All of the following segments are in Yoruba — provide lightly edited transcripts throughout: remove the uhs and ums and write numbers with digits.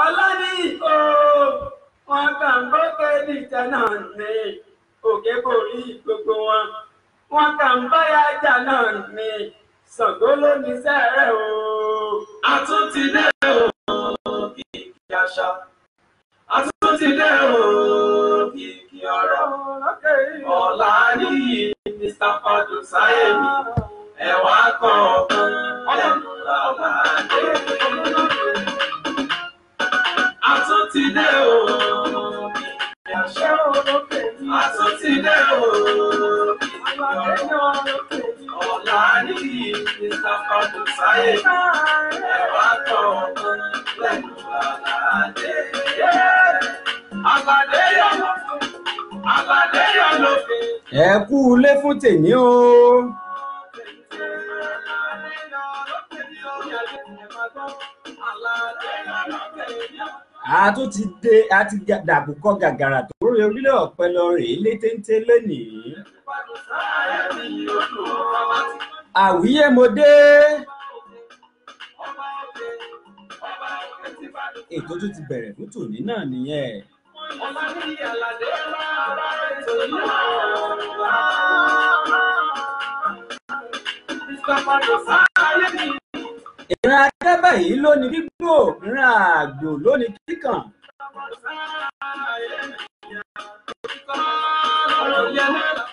Ọlọ́ní o, wọn kàn ń bókè dìtẹ̀ náà ní òkè borí gbogbo wọn. Wọn kàn ń báyà jà náà ní Ṣàngó ló ní sẹ́rẹ̀ o. A tún ti dé o, kìkì àṣà. A tún ti dé o, kìkì ọ̀rọ̀. Ọ̀làníyì Mr. Fadùn Sáyẹ̀mí, ẹ̀wà kan ọ̀kan lẹ́nu làlàdé. A tún ti dé o, kìkì àṣà. A tún ti dé o, kìkì ọ̀rọ̀. Ọ̀làníyì Mr. Fadùn Sáyẹ̀mí, ẹ̀wà kan ọ̀kan lẹ́nu làlàdé. Àlàdé yọ̀ lófin. Àlàdé yọ̀ lófin. Ẹ kú ilé fún tèmi o. A tún ti dé, a ti dàbùkọ gàgàrà tó rí orílẹ̀ ọ̀pẹ lọ rèé létéńté lónìí. Àwíyé mo dé. Ètò tún ti bẹ̀rẹ̀ fún tòní náà nìyẹn. Ìran adábà yìí ló ní gbígbó, ìran àgbò ló ní kíkàn.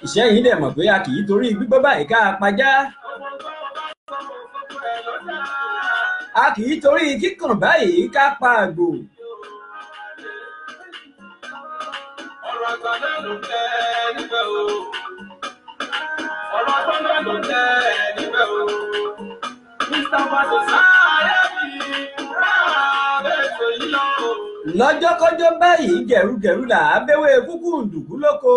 Ìṣẹ́ yìí dẹ̀ mọ̀ pé a kì í torí gbígbó báyìí ká pajá. A kì í torí kíkàn báyìí ká pa àgbò. Ọ̀rọ̀ àgbà náà ló tẹ́ níbẹ̀ o. Ọ̀rọ̀ àgbà náà ló tẹ́ níbẹ̀ o. Mr. Fadùn Sáyẹ̀mí, bẹ́ẹ̀ tó yí lọ. Lọ́jọ́kọ́jọ́ báyìí gẹ̀rúgẹ̀rú là á béwé kúkú ǹdùkú lóko.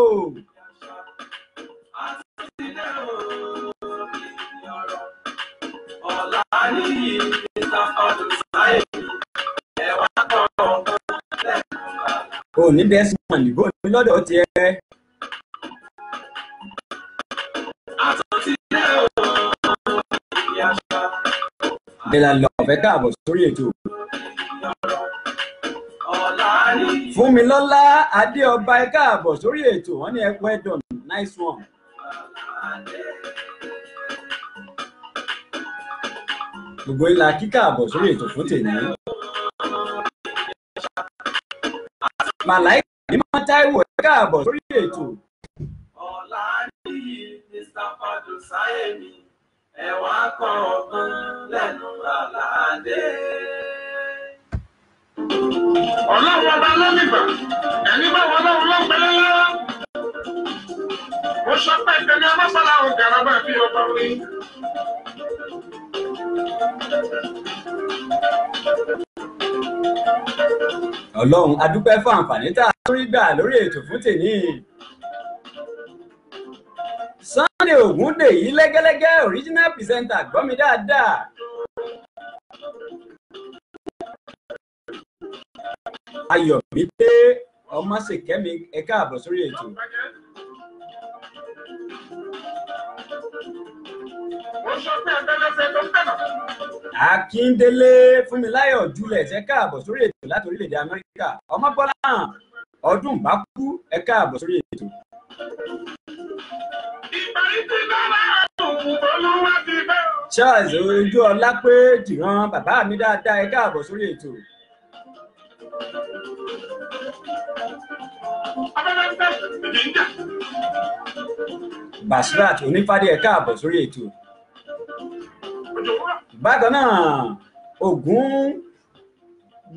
Ọ̀làníyì Mr. Fadùn Sáyẹ̀mí, ẹ̀wà kan ọ̀kan lẹ́nu làlàdé. Òní Desmond bó ní lọ́dọ̀ tiẹ̀. A tún ti dé o, kìkì àṣà. Bẹ́lá lọ fẹ́ káàbọ̀ sórí ètò. Ọ̀làníyì. Fúnmilọ́lá Adéọba ẹ káàbọ̀ sórí ètò, wọ́n ní ẹ well done, nice one. Gbogbo ìlà kíkàbọ̀ sórí ètò fún tèmi. Màláìkà Mímọ́ Táíwò ẹ káàbọ̀ sórí ètò. Ọ̀làníyì Mr. Fadùn Sáyẹ̀mí, ẹ̀wà kan ọ̀kan lẹ́nu làlàdé. Ọlọ́run ọba lọ́nìgbà, ẹni bá wọn lọ́run ló ń pẹ́lẹ́ lọ́wọ́. Mo sọ pé ìtẹ̀lé ọlọ́pàá àwọn gàràbà bí ọba orí. Ọlọ́run a dúpẹ́ fún àǹfààní tá a tún rí gbà lórí ètò fún tèmi. Sunday Ògúndèyí lẹ́gẹ́lẹ́gẹ́ original presenter gbọ́ mi dáadáa. Ayọ̀mídé Ọmọ́sìnkẹ́mi ẹ káàbọ̀ sórí ètò. Mo sọ pé àtẹ́lẹsẹ̀ tó ń tẹ̀nà. Akíndélé Fúnmiláyọ̀ Juliet ẹ káàbọ̀ sórí ètò láti orílẹ̀-èdè Amẹ́ríkà. Ọmọbọ́lá ọdún bá kú ẹ káàbọ̀ sórí ètò. Ìparí ti dára òun olúwa ti bẹ́. Charles ojú ọlá pé dìran bàbá mi dáadáa ẹ káàbọ̀ sórí ètò. Abẹ́rẹ́ ń tẹ̀ ìdí ń jà. Bashirat Onífádé ẹ káàbọ̀ sórí ètò. Òjò wúrọ̀. Bákan náà Ògún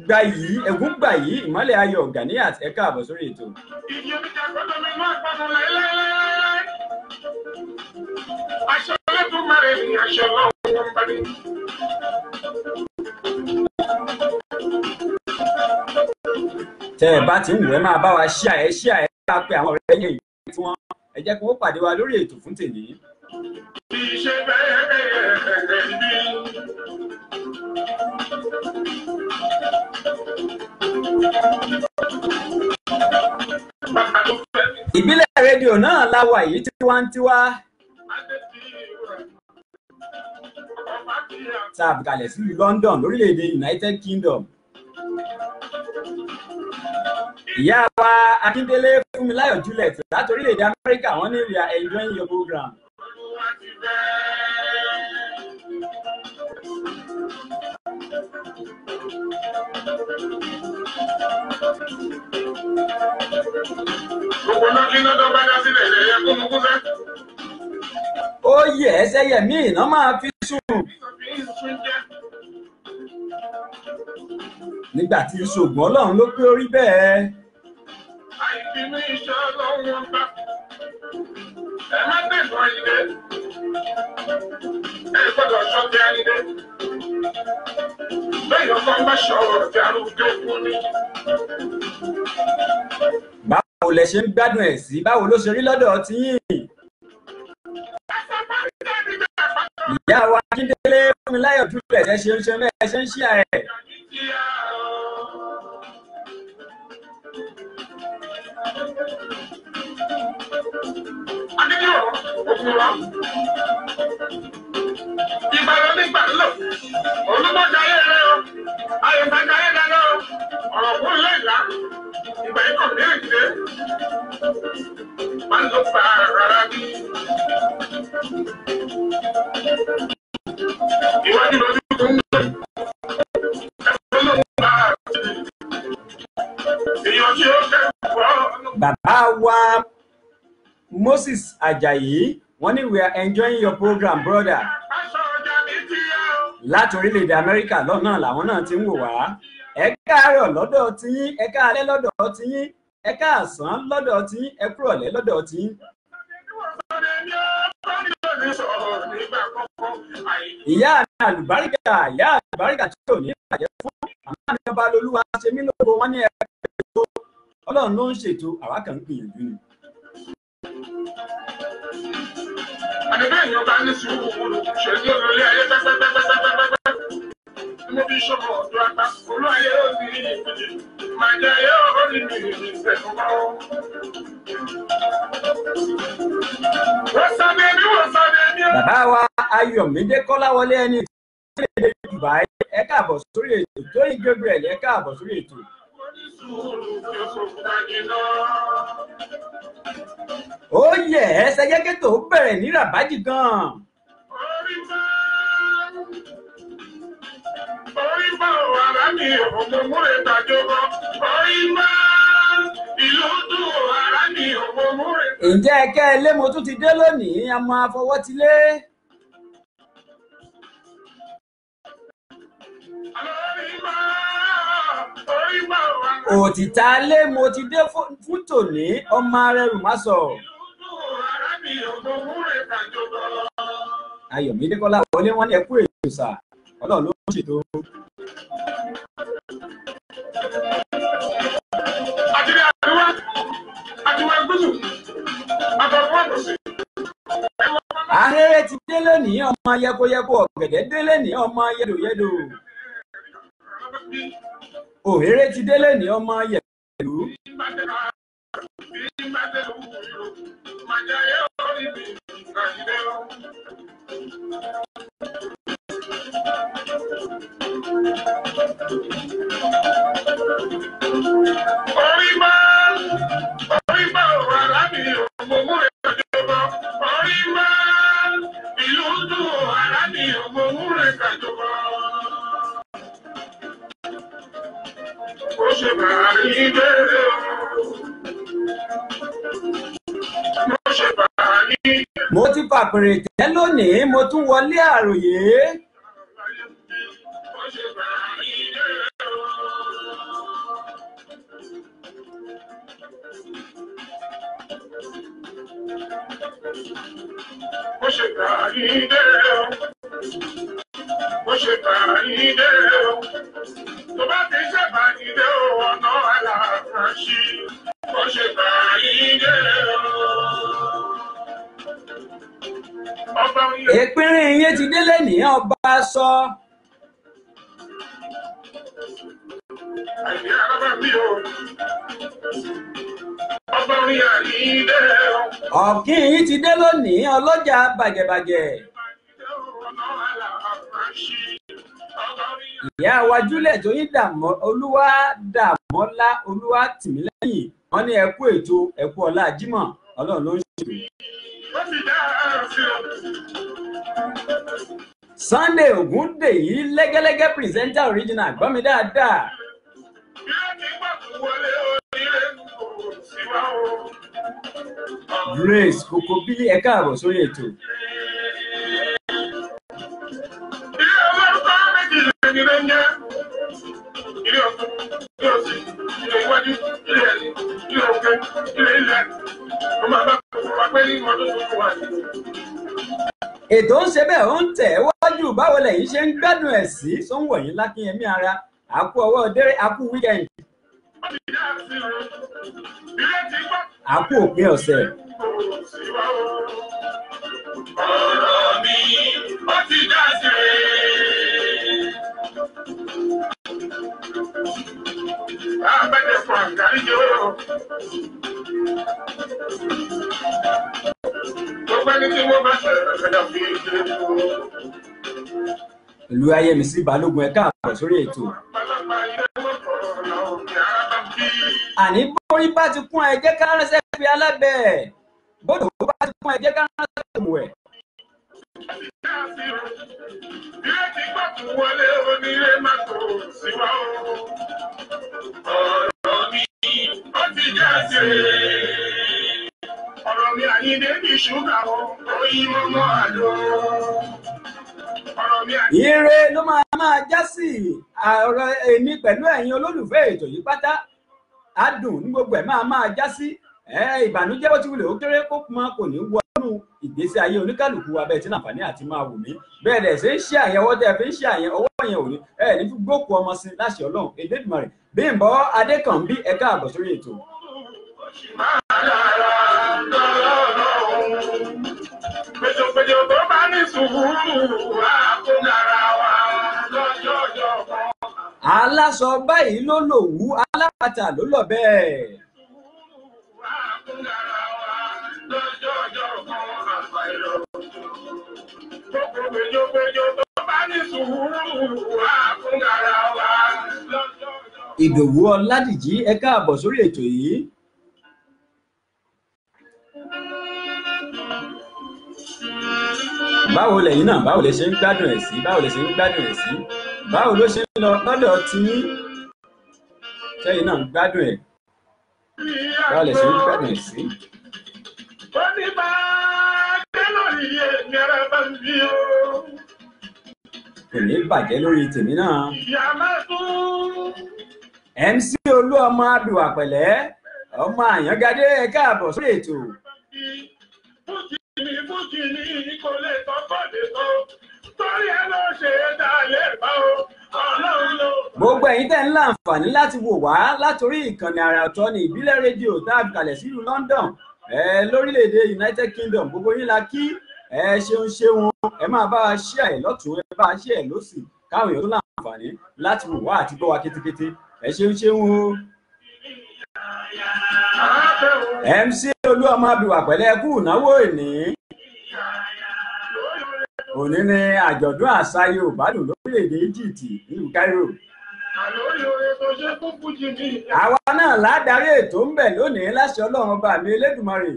Gbayì Ìmọ́lẹ̀ Ayọ̀ Ganiat ẹ káàbọ̀ sórí ètò. Ìdí oníjà gbọ́dọ̀ mi máa panu láéláéláé. Aṣọ Olódùmarè ni aṣọ Ọlọ́run ń bá ní. Tẹ́ ẹ bá ti ń wù ẹ́ máa bá wa ṣíà ẹ ṣíà ẹ bá pe àwọn ọ̀rẹ́ yẹn ìlú tí wọ́n ẹ jẹ́ kí wọ́n pàdé wa lórí ètò fún tèmi. Kì í ṣe bẹ́ẹ̀ bẹ́ẹ̀ bí. Bàbá tó fẹ́ mi. Ìbílẹ̀ rédíò náà la wà yìí tiwantiwa. Adé ti ìwúrà. Ọba ti yà. Tá a kalẹ̀ sílùú London lórílẹ̀‐èdè United Kingdom. Ìyá wa Akíndélé Fúnmiláyọ̀ Juliet láti orílẹ̀-èdè Amẹ́ríkà wọ́n ní we are enjoying your program. Olúwa ti fẹ́. Gbogbo náà kí iná tó bá dá sílẹ̀ ilẹ̀ yẹ kó mú kú sẹ́. Ó yẹ ẹsẹ̀ yẹ̀mí iná máa fi sùn. Nígbà tí ṣògùn Ọlọ́run ló pé orí bẹ́ẹ̀. Àìbínú iṣẹ́ Ọlọ́run bá. Ẹ má tẹ̀sán Ayíndé. Ẹ gbọ́dọ̀ ṣọ́tẹ̀ Ayíndé. Bẹ́ẹ̀ ọkọ ń bá ṣọ̀rọ̀ tí arúgbó kú ni. Báwo lẹ ṣe ń gbádùn ẹ̀ sí? Báwo ló ṣe rí lọ́dọ̀ tiyín? Ìyá wa Akíndélé Fúnmiláyọ̀ Juliet ẹ ṣe ń ṣe ẹ ṣe ń ṣí ẹ. Adéjọ́ òkúrọ̀. Ìbàdàn nígbà lò. Olúmọ̀jà ayé rẹ̀ o. Ayọ̀tajà ayé dáná o. Ọ̀rọ̀ kún lé ìlà. Ìgbà yìí kàn ní ìdílé. Má ló pa rárá bí. Ìwádìí lójú tó ń gbé. Ẹ̀fọ́ ló ń bá a. Èèyàn tí ó kẹ́kọ̀ọ́. Bàbá wa Moses Ajayi wọ́n ní we are enjoying your program, brother. Aṣọ ọjà mi ti yá o. Láti orílẹ̀-èdè Amẹ́ríkà lọ́nà làwọn náà ti ń wò wá. Ẹ káàárọ̀ lọ́dọ̀ tiyín, ẹ káalẹ́ lọ́dọ̀ tiyín, ẹ káàsán lọ́dọ̀ tiyín, ẹ kúrọ̀lẹ́ lọ́dọ̀ tiyín. Ìyá mi àlùbáríkà, ìyá àlùbáríkà tí ò ní bàjẹ́ fún àmọ́ mi ọba lolúwa ṣe mí lógo wọ́n ní ẹ ètò Ọlọ́run ló ń ṣètò, àwa kàn ń gbìyànjú ni. Àdébẹ́ èèyàn bá ní sùúrù ṣe ní olólè ayé pẹ́pẹ́pẹ́pẹ́pẹ́pẹ́. Mo fi ṣọmọ ọ̀dọ́ apá, olú ayé ó ní ìpìlì, màá jẹ ayé ó ní ìfẹ̀kọ́. Wọ́n sábẹ́ ní wọ́n sábẹ́ ní. Bàbá wa Ayọ̀mídé Kọ́láwọlé ẹni tí ó lè Dubai, ẹ káàbọ̀ sórí ètò. Tóyìn Gabriel, ẹ káàbọ̀ sórí ètò. Ó yẹ ẹsẹ̀ jẹ́kẹ́ tó bẹ̀rẹ̀ ní ràbájì gan-an. Orí bá ara mi òmùmúre gbàjọba. Orí bá ìlú dùn ara mi òmùmúre. Ǹjẹ́ ẹ̀kẹ́ ilé mo tún ti dé lónìí, a máa fọwọ́ ti lé. Orí bá Òtítà lé mo ti dé fún tòní, ọmọ arẹrù má sọ. ìlú dùn ara mi òmùmúre gbàjọba. Ayọ̀mídé Kọ́láwọlé wọ́n ní ẹ kú ètò sà, Ọlọ́run ló ń ṣètò. Àti ní àríwá, àti wá gúúsù, àtọ̀fún àtòsí. Ahéré ti dé lónìí, ọmọ yẹkoyẹko, ọ̀gẹ̀dẹ̀ dé lónìí, ọmọ yẹdòyẹdò. Òhéré ti dé lónìí, ọmọ yẹ̀lú. Orí máa orí máa wà lábì òmùmú rẹ̀ jọba. Orí máa ìlú dùn alábì òmùmú rẹ̀ kàjọba. Ó ṣe bàrí délé o. Mo ṣe bàrí Mo ti fàpèrè tẹ́ lónìí, mo tún wọlé àròyé. Ó ṣe bàrí délé o. Mo ṣe bàrí délé o. Mo ṣe bàrí délé o. Tó bá ti ṣe bàrí dé o, ọ̀nà àlàáfíà ṣí. Mo ṣe bàrí délé o. Ọba ń yẹ. Ìpínrín yín ti dé lónìí, ọba sọ. Àìní arábà mi o. Ọba ń yẹ àyíndé o. Ọ̀kín yín ti dé lónìí, ọlọ́jà bàjẹ̀bàjẹ̀. Ọ̀nà àlàáfíà ṣí. Ọba ń yẹ. Ìyá wa Juliet Tóyìn Dàmọ́ Olúwa Dàmọ́lá Olúwa Tìmílẹ́yìn wọ́n ní ẹ kú ètò, ẹ kú ọlá Jímọ̀, Ọlọ́run ló ń ṣètò. Ó ti dá sí o. Sunday Ògúndèyí lẹ́gẹ́lẹ́gẹ́ presenter original, gbọ́ mi dáadáa. Ilé ti gbàgbọ́ wọlé onílé kò sí wá o. Grace Kokobili, ẹ káàbọ̀ sórí ètò. Ilé olórúkọ méjì lẹ́ni ló ń jẹ́. Ilé ọ̀tún, ilé òsì, ilé iwájú, ilé ẹ̀yìn, ilé òkè, ilé ilẹ̀. Ó máa bá gbogbo wa pé ní ọdún tuntun wà ní. Ètò ń ṣe bẹ́ẹ̀, ó ń tẹ̀ wájú. Báwo lẹ̀yin ṣe ń gbádùn ẹ̀ sí? Tó ń wọ̀nyí lákínyẹmí ara. Àkú ọwọ́ déré, àkú weekend, Ó ti dá sí o. Ilé ti gbàgbọ́ àkú òpin ọ̀sẹ̀. kò sí wá o. Ọ̀rọ̀ mi ó ti dá sí i. Abẹ́jẹ̀ fún àgáríjì o. Gbogbo ẹni tí wọ́n bá ṣẹlẹ̀ lọ́dọ̀ fi ṣe fún un. Olúwayẹmísí Balógun, ẹ káàbọ̀ sórí ètò. Pálápá ilé mọ́tò ọ̀nà òkè ara bá bí. Àní bórí bá ti kún, ẹ jẹ́ ká ránṣẹ́ fi alábẹ́. Bódò bá ti kún, ẹ jẹ́ ká ránṣẹ́ fi òmùwẹ̀. Dá sí o. Ilé ti gbàkú wọlé onílé má kò sí wá o. Ọ̀rọ̀ mi ó ti já sí i. Ọ̀rọ̀ mi Àyìndé ní ṣúgà o, oyin mọ́mọ́ àlọ́. Ọ̀rọ̀ mi Àyìndé. Ire ló máa máa já sí ọ̀rọ̀ èmi pẹ̀lú ẹ̀yin olólùfẹ́ ètò yìí pátá. Adùn ní gbogbo ẹ̀ máa máa já sí. Ìbànújẹ́ bó ti wulẹ̀ ó kéré kó mọ kò ní wọnú ìgbésí ayé oníkálukú wa. Bẹ́ẹ̀ tí láǹfààní àti máa wù mí bẹ́ẹ̀ dẹ̀ ṣe ń ṣe àyẹ̀wò tẹ́ ẹ fi ń ṣe àyẹ̀ ọwọ́ yẹn ò ní ẹ ní fi gbókù ọmọ sí láṣẹ Ọlọ́run Elédùmarè. Bímbọ́ Adékànbí, ẹ káàbọ̀ sórí ètò. Pèjòpèjò tó bá ní sùúrù, àkóńgara wa lọ́jọ́jọ́ kan. Aláṣọ báyìí ló lòwú, alápàtà ló lọ bẹ́ẹ̀. Sùúrù, àkóńgara wa lọ́jọ́jọ́ kan àfàìlọ́. Gbogbo pèjòpèjò tó bá ní sùúrù, àkóńgara wa lọ́jọ́jọ́. Ìdòwú Ọládìjí, ẹ káàbọ̀ sórí ètò yìí. Báwo lẹ̀yin náà, báwo lẹ ṣe ń gbádùn ẹ̀ sí? Báwo lẹ ṣe ń gbádùn ẹ̀ sí? Báwo ló ṣe ń lọ lọ́dọ̀ tiyín? Ṣẹ́yìn náà ń gbádùn ẹ̀? Báwo lẹ ṣe ń gbádùn ẹ̀ sí? Ó ní bá a dé lórí èmi ara bá ń bí o. Kò ní bàjẹ́ lórí tèmi náà. Ìyá máa tún. MC Olú ọmọ Abìwà pẹ̀lẹ́, ọmọ Àyàngadé, ẹ káàbọ̀ sórí ètò. Fújì ni Fújì ni kò lè tán kò lè tán. Torí ẹ ló ṣe é dá lè bá o. Ọlọ́run ló. Gbogbo ẹ̀yin tẹ́ ń láǹfààní láti wò wá látòrí ìkànnì àrà ọ̀tọ̀ ní ìbílẹ̀ rédíò tá a fi kalẹ̀ sílùú London, lórílẹ̀‐èdè United Kingdom, gbogbo yín la kí. Ẹ ṣeun ṣeun, ẹ máa bá wa ṣí ẹ̀ lọ́tún, ẹ bá wa ṣí ẹ̀ lọ́sì, káwọn èèyàn tó láǹfààní láti wò wá àti gbọ́ wa kétékété. Ẹ ṣeun ṣeun o. Àbẹ̀ o. MC Olú ọmọ Abìwà pẹ̀lẹ́, ẹ kú ìnáwó ìní. Òní ni àjọ̀dún àṣà Yorùbá dùn lórílẹ̀‐èdè Egypt nílùú Cairo. Àlórí oore tó ṣe fún Fújì ní ìyá Àwa náà ládàrí ètò ń bẹ̀ lónìí láṣẹ Ọlọ́run ọba mi Elédùmarè.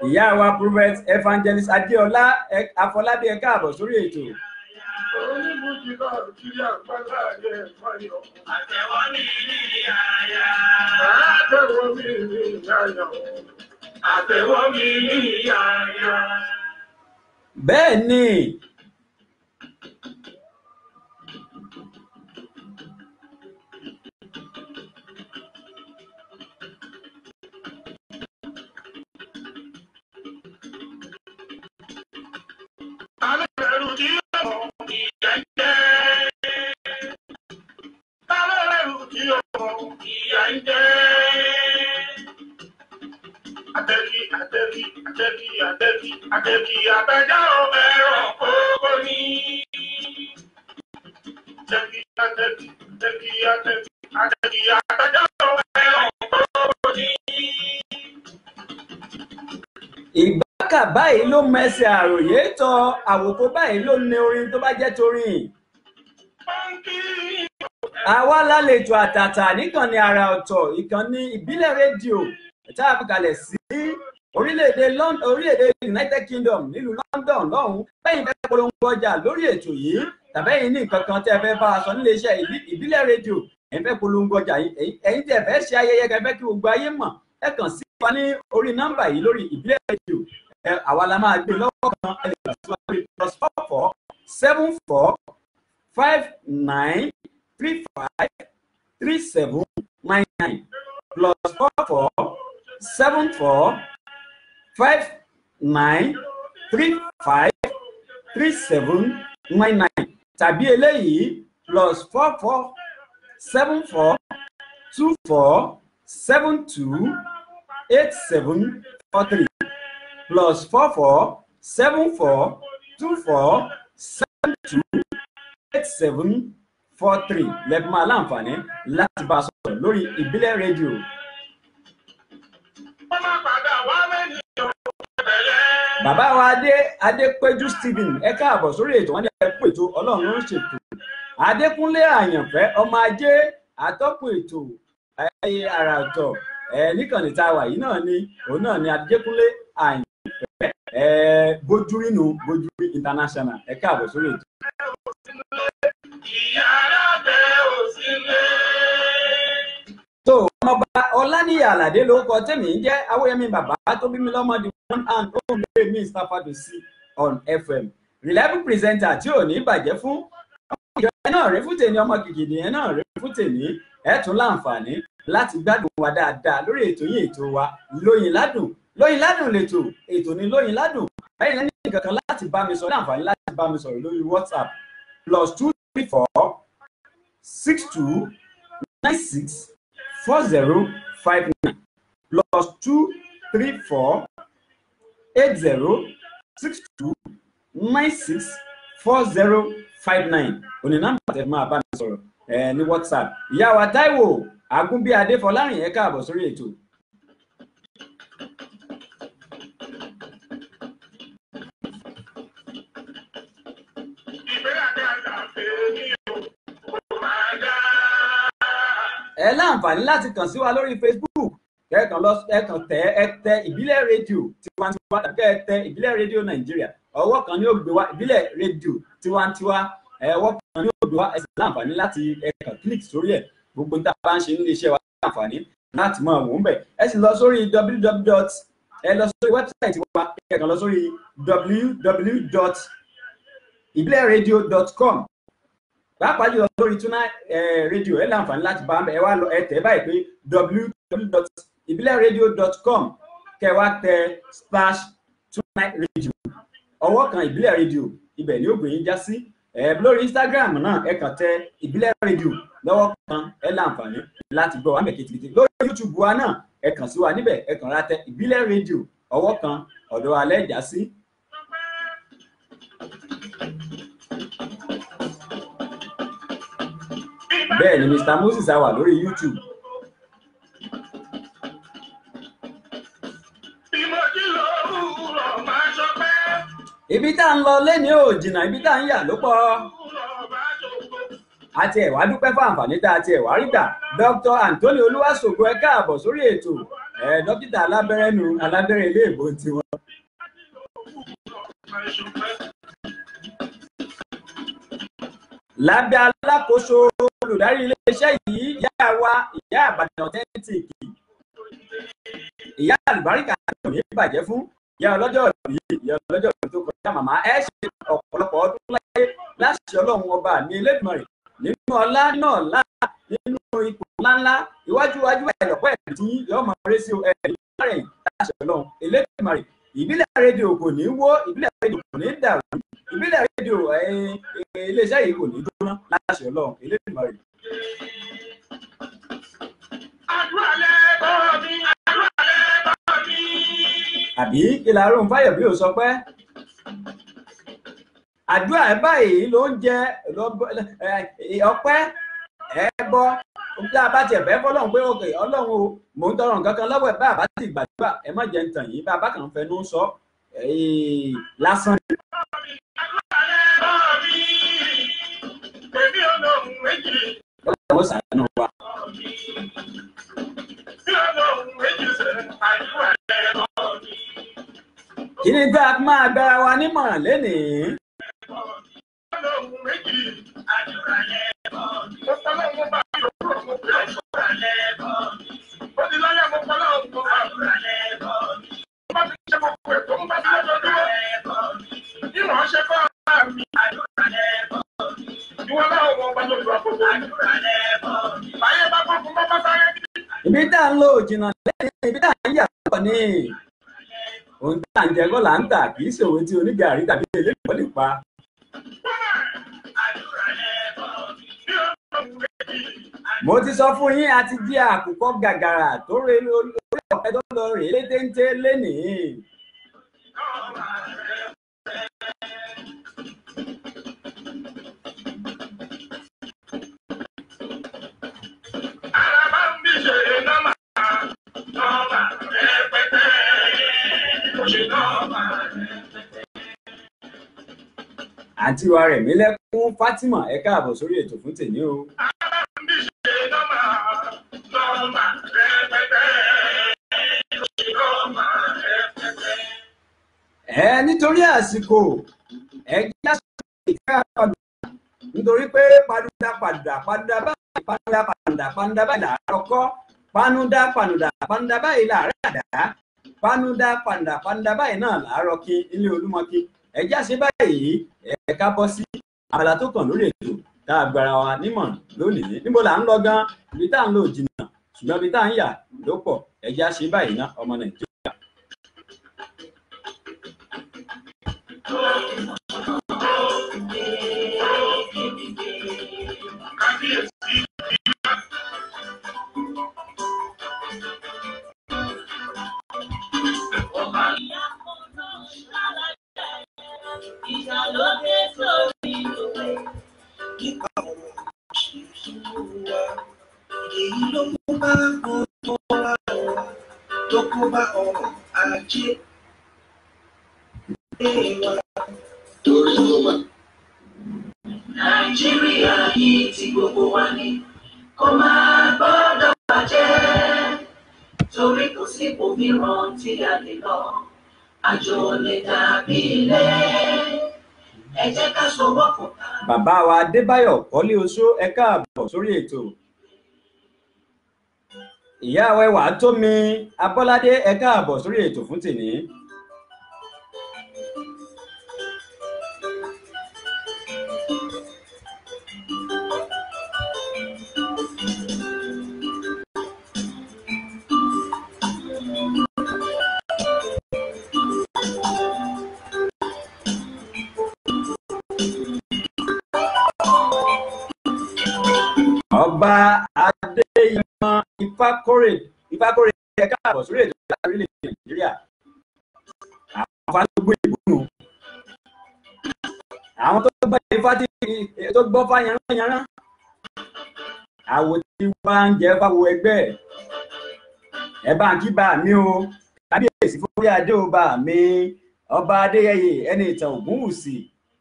Ìyá wa Prophet Evangelist Adéọlá Afọlábí, ẹ káàbọ̀ sórí ètò. Oníbùjì náà kiri àgbàlá ayé ẹ̀fọ́. Àtẹ̀wọ́ mi ní àyà. Àtẹ̀wọ́ mi ní ìyá. Àtẹ̀wọ́ mi ní àyà. Bẹ́ẹ̀ ni, Ta ló rẹrù tí ó mọ̀ ìyà ń jẹ? Ta ló rẹrù tí ó mọ̀ ìyà ń jẹ? Àtẹ̀kí àtẹ̀kí àtẹ̀kí àtẹ̀kí àtẹ̀kí àtẹ̀já ò ẹ̀rọ kókó ní. Àtẹ̀kí àtẹ̀kí àtẹ̀kí àtẹ̀kí àtẹ̀kí àtẹ̀já ò ẹ̀rọ kókó ní. Ìgbákà báyìí ló mẹsẹ̀ àròyé tọ, àwòkọ báyìí ló ní orin tó bá jẹ́ torin. Àwa lálejò àtàtà níkànnì àrà ọ̀tọ̀, ìkànnì ìbílẹ̀ rédíò tá a fi kalẹ̀ sí orílẹ̀-èdè orílẹ̀-èdè United Kingdom nílùú London lọ́hùn-ún. Bẹ́yìn fẹ́ polongo ọjà lórí ètò yìí tàbẹ́yìn ní nǹkan kan tẹ́ fẹ́ bá a sọ nílé iṣẹ́ ìbílẹ̀ rédíò, ẹ̀yin fẹ́ polongo ọjà yìí, ẹ̀yin tẹ́ fẹ́ ṣe ayẹyẹ kẹ́ fẹ́ kí gbogbo ayé mọ̀, ẹ kàn sí wa ní orí nọ́mbà yìí lórí ìbílẹ̀ rédíò. Àwa la máa gbé lọ́wọ́ kan. Ẹ lè kàn sí wa lórí +44 74 59 35 37 99, +44 74 59 35 37 99, tàbí eléyìí +44 74 24 72 87 43, +44 74 24 72 87 43. Lẹ́ẹ̀fì máa láǹfààní láti bá a sọ̀rọ̀ lórí ìbílẹ̀ rédíò. Bàbá wa Adépéjú Stephen, ẹ káàbọ̀ sórí ètò. Wọn ní ẹ kú ètò, Ọlọ́run ló ń ṣètò. Adékúnlé Àyànfẹ́ ọmọ ajé, atọ́kùn ètò àrà ọ̀tọ̀ níkànnì tá a wà yìí náà ni òun náà ni Adékúnlé Àyànfẹ́, bójúrínú Bójúrí International, ẹ káàbọ̀ sórí ètò. Tó ọmọọba Ọláníyà Àlàdé lórúkọ tèmi ń jẹ́, Awóyẹmí bàbá tó bí mi lọ́mọ, the one and only Mr. Fadusi on FM, reliable presenter tí ò ní bàjẹ́ fún ọmọ ìjọ ẹ náà rí fún tèmi, ọmọ kìkìdì ẹ náà rí fún tèmi. Ẹ tún láǹfààní láti gbádùn wa dáadáa lórí ètò yín, ètò wa Lóyin Ládùn. Lóyin Ládùn lètò, ètò ní Lóyin Ládùn. Bẹ́ẹ̀ ni ní kankan láti bá mi sọ, ní àǹfààní láti bá mi sọ̀rọ̀ lórí WhatsApp +234 62 96 40 59, +234 80 62 96 40 59. Òní nọ́mbà tẹ́ máa bá mi sọ̀rọ̀ ní WhatsApp. Ìyá wa Táíwò Agúnbíadé Fọlárìn, ẹ káàbọ̀ sórí ètò. Ẹ láǹfààní láti kàn sí wa lórí Facebook. Kẹ́ẹ̀kan lọ, ẹ kàn tẹ, ẹ tẹ ìbílẹ̀ rédíò tiwantiwa tàbí kẹ́ ẹ tẹ ìbílẹ̀ rédíò Nàìjíríà, ọwọ́ kan ni ó gbé wá. Ìbílẹ̀ rédíò tiwantiwa, ọwọ́ kan ni ó gbé wá. Ẹ sì láǹfààní láti ẹ kàn click sórí ẹ̀. Gbogbo níta bá ń ṣe nílé iṣẹ́ wa láǹfààní láti máa wò ń bẹ̀. Ẹ sì lọ sórí www, ẹ lọ sórí wẹ́bsáìtì wa, ẹ kàn lọ sórí www.ibileradio.com, pàápàá jùlọ lórí Tuna rédíò. Ẹ láǹfààní láti bá ẹ wá lọ, ẹ tẹ̀ báyìí pé www.ibileradio.com, kẹ wá tẹ /TunaRadio, ọwọ́ kan ìbílẹ̀ rédíò, ibẹ̀ ni ó gbé yín já sí. Lórí Instagram náà, ẹ kàn tẹ ìbílẹ̀ rédíò lọ́wọ́ kan, ẹ láǹfààní láti gbọ́ wa mẹ́ kìtìkìtì. Lórí YouTube wa náà, ẹ kàn sí wa níbẹ̀, ẹ kàn ra tẹ ìbílẹ̀ rédíò, ọwọ́ kan, ọ̀dọ̀ alẹ́ já sí. Bẹ́ẹ̀ ni Mr. Moses á wà lórí YouTube. Ibi tá ń lọ lẹ́ni ò jìnnà, ibi tá ń yà ló pọ̀. Àti ẹ̀wá dúpẹ́ fún àǹfààní tá a ti ẹ̀wá rí gbà. Dr. Anthony Olúwaṣògo, ẹ káàbọ̀ sórí ètò. Dókítà alábẹ́rẹ́ nu, alábẹ́rẹ́ ilé ìbò tiwọn. Lábẹ́ alákòóso olùdarí iléeṣẹ́ yìí, ìyá wa, ìyá Àbàdàn authentic, ìyá àlùbáríkà kò ní bàjẹ́ fún ìyá ọlọ́jọ́ ìbí, ìyá ọlọ́jọ́ ìbí tó kọjá. Màmá ẹ ṣe ọ̀pọ̀lọpọ̀ ọdún láyé láṣẹ Ọlọ́run ọba mi Elédùmarè, nínú ọlá náà lá, nínú ipò ńláńlá, iwájú iwájú ẹ̀lọ́pọ̀ ẹ̀bí tí yóò máa ré sí ẹ̀rí lárẹ̀ láṣẹ Ọlọ́run Elédùmarè. Ìbílẹ̀ rédíò kò ní wó, ìbílẹ̀ rédíò kò ní dàrú, ìbílẹ̀ rédíò iléeṣẹ́ yìí kò ní jóná láṣẹ Ọlọ́run Elédùmarè. Àbí ìlàrún Fáyọ̀bí ò sọ pé àdúrà ẹ báyìí ló ń jẹ ọpẹ́ ẹbọ bí a bá tiẹ̀ fẹ́ fọlọ́run pé òkè Ọlọ́run o, mò ń tọrọ nǹkan kan lọ́wọ́ ẹ̀, bá a bá ti gbàdúrà ẹ má jẹ́ ń tàn yín, bá a bá kàn fẹnu sọ lásán. Ọlọ́run ṣàánú wa. Kí ni tá a máa gbára wa nímọ̀ràn lénìí? Ibi tá à ń lò jìnnà lẹ́yìn ibi tá à ń yà pọ̀ ní. Ohun tá à ń jẹ kọ́ là ń tà, kì í ṣòwò tí onígàrí tàbí eléyìí lè pa. Mo ti sọ fún yín, a ti jí àkùkọ gàgàrà tó re lórí ọ̀pẹ tó lọ rèé létéńté lénìí. Àǹtí wa Rẹ̀mílẹ́kún Fátímà, ẹ káàbọ̀ sórí ètò fún tèmi o. Ẹ nítorí àsìkò ẹ já sí ìka padà, nítorí pé padà padà padà báyìí padà padà padà báyìí làárọ̀ kọ́, panuda panuda panuda báyìí làárọ̀ àdá, panuda panuda panuda báyìí náà làárọ̀ kí ilé Olúmọkí. Ẹ já sí báyìí, ẹ ká bọ́ sí abala tó kàn lórí ètò tá a gbára wa nímọ̀ràn lónìí. Níbo là ń lọ gan? Ibi tá à ń lò jìnnà, ṣùgbọ́n ibi tá à ń yà ló pọ̀. Ẹ já sí báyìí ná, ọmọ Nàìjíríà. Nípa ọ̀rọ̀ òṣèlú wa, èyí ló mú bá gbogbo wa tó kó bá ọrọ̀ ajé wa. Torí tó bá. Nàìjíríà yìí tí gbogbo wa ní kó máa gbọ́dọ̀ bàjẹ́, torí kò sí òmíràn tí a lè lọ, àjò lè dàbí ilé. Ẹ jẹ́ ká sowọ́pọ̀ ká. Bàbá wa Adébáyọ̀ Kọ́lé Oṣó, ẹ káàbọ̀ sórí ètò. Ìyá wa Ẹwà Tómi Abọ́ládé, ẹ káàbọ̀ sórí ètò fún tèmi. Ọba Adéyẹmọ Ifákórè Ifákórè, ẹ káàbọ̀ sórí ètò láti orílẹ̀-èdè Nàìjíríà. Àwọn afá tó gbé ìbò nù. Àwọn tó gbọ́ ifá tí tó gbọ́ fá yanrán. Àwò tí wá ń jẹ fáwo ẹgbẹ́. Ẹ bá ń kí bá mi o. Kábíyèsí fúnrí adé o bá mi. Ọba Adéyẹyè ẹni ìtàn Ògúnwùsì.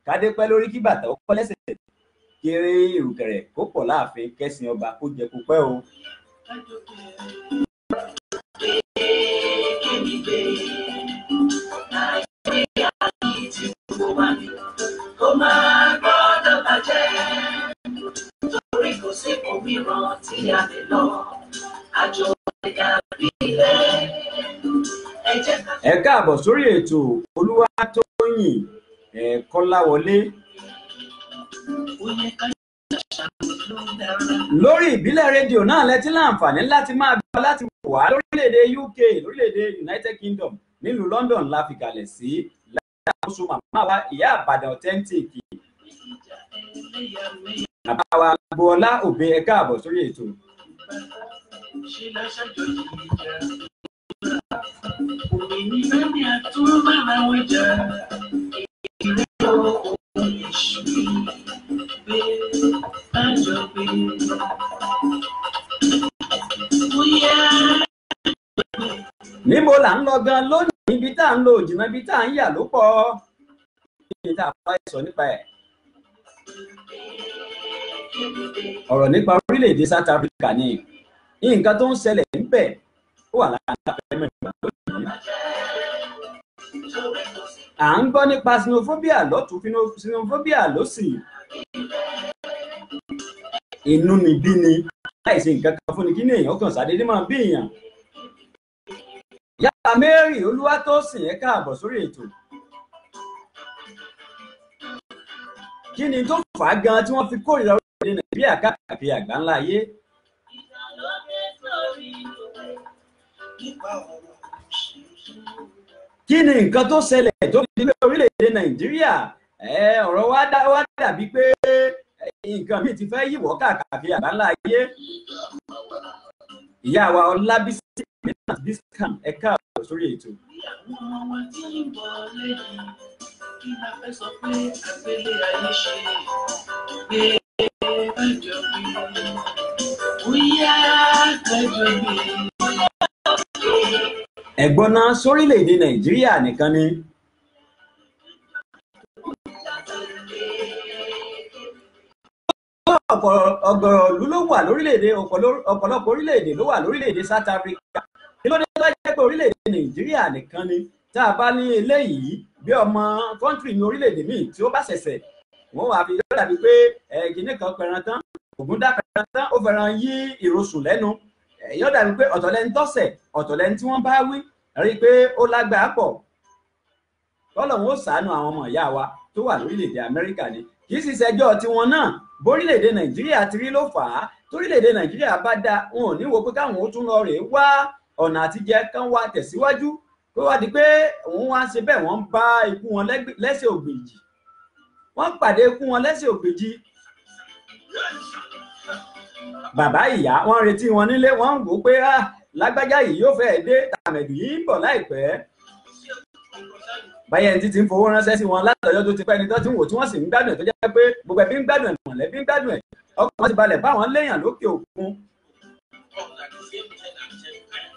Kádé pẹ́ lórí kí bàtà ó pẹ́ lẹ́sẹ̀. Kéré ìrùkẹ̀rẹ̀ kó pọ̀ láàfin, kẹ́sìn ọba kó jẹ kó pẹ́ o. Nàìjíríà yìí tí gbogbo wa ní kó máa gbọ́dọ̀ bàjẹ́, torí kò sí òmíràn tí a lè lọ, àjò lè dàbí ilé. Ẹ jẹ́ ká. Ẹ káàbọ̀ sórí ètò Olúwatóyìn Kọ́láwọlé. Lórí ìbílẹ̀ rédíò náà lẹ ti láǹfààní láti máa gbọ́ láti wà lórílẹ̀‐èdè UK, lórílẹ̀‐èdè United Kingdom, nílùú London la fi kalẹ̀ sí lákòóso màmá wa Ìyá Ìbàdàn authentic. Bàbá wa Agboola Òbí, ẹ káàbọ̀ sórí ètò. Òmìnira ni a tún bára wọn jà. Ìrẹ́pọ̀ òun èṣù gbé bájọ gbé. Bóyá Níbo là ń lọ gan lónìí? Ibi tá à ń lọ òjìnà, ibi tá à ń yà ló pọ̀. Kí ni tá a fà sọ nípa ẹ̀? Ọ̀rọ̀ nípa orílẹ̀-èdè South Africa ni nǹkan tó ń ṣẹlẹ̀ níbẹ̀ ó wà lára àfẹ́ mẹ́rin lónìí. À ń gbọ́ nípa xenophobia lọ́tún, xenophobia lósì. Inú ni bí ni láìsí nǹkan kan fúnni kí ni èèyàn kàn ṣàdédé máa bí èèyàn. Ìyá Mary Olúwatósìn, ẹ káàbọ̀ sórí ètò. Kí ni tó fà á gan tí wọ́n fi kórìíra orílẹ̀-èdè Nàìjíríà káàkiri àgbáńlá ayé? Kí ni nǹkan tó ṣẹlẹ̀ tó fi di pé orílẹ̀-èdè Nàìjíríà ọ̀rọ̀ wa dàbí pé nǹkan míì ti fẹ́ yíwọ́ káàkiri àgbáńlá ayé? Ìyá wa Ọlábísí Biscam, ẹ káàbọ̀ sórí ètò. Àwọn ọmọ wa tí ń bọ̀ lẹ́yìn, kí la fẹ́ sọ pé àgbélé ayé ṣe gbé gbẹ́jọ gbé, bóyá gbẹ́jọ gbé. Ẹ̀gbọ́n náà sórílẹ̀-èdè Nàìjíríà nìkan ni. Ọ̀gọ̀rọ̀ ìlú ló wà lórílẹ̀-èdè, ọ̀pọ̀lọpọ̀ orílẹ̀-èdè ló wà lórílẹ̀-èdè South Africa. Kí ló dé tó jẹ́ pé orílẹ̀-èdè Nàìjíríà nìkan ni? Tá a bá ní eléyìí bí ọmọ kọ́ńtírì ní orílẹ̀-èdè míì tí ó bá ṣẹ̀ṣẹ̀ wọ́n wà fi yọ̀dà bíi pé kìnnì kan pẹran tán, Ògúndá pẹran tán, ó fẹ́ràn yí ìrosùn lẹ́nu. Yọ̀dà bíi pé ọ̀tọ̀ lẹni tọ́sẹ̀, ọ̀tọ̀ lẹni tí wọ́n bá wí, rí i pé ó lágbàá pọ̀. Kọ́lọ́hun ó ṣàánú àwọn ọmọ ìyá wa tó wà lórílẹ̀-èdè Amẹ́ríkà ni. Kì í sì ṣẹjọ́ tiwọn náà, bórílẹ̀-èdè Nàìjíríà ti rí ló fà á. Torílẹ̀-èdè Nàìjíríà bá dáa, wọn ò ní wo pé káwọn ó tún lọ rèé wá ọ̀nà àtijẹ kán wá tẹ̀síwájú, kó wá di pé òun wá ń ṣe bẹ́ẹ̀, wọ́n ń bá ikú wọn lẹ́sẹ̀ ògbèjì, wọ́n pàdé ikú wọn lẹ́sẹ̀ ògbèjì. Bàbá ìyá wọ́n retí wọn nílé, wọ́n ń wò pé lágbájá yìí yóò fẹ́ẹ́ dé, tàmẹ̀dù yìí ń bọ̀ láìpẹ́. Báyẹn ti ń fowó ránṣẹ́ sí wọn látọjọ́ tó ti pẹ́ ni tó ti ń wò tí wọ́n sì ń gbádùn ẹ̀, tó jẹ́ pé gbogbo ẹbí ń gbádùn ẹ̀, mọ̀lẹ́bí ń gbádùn ẹ̀, ọkàn wọn ti balẹ̀ báwọn léèyàn lókè òkun.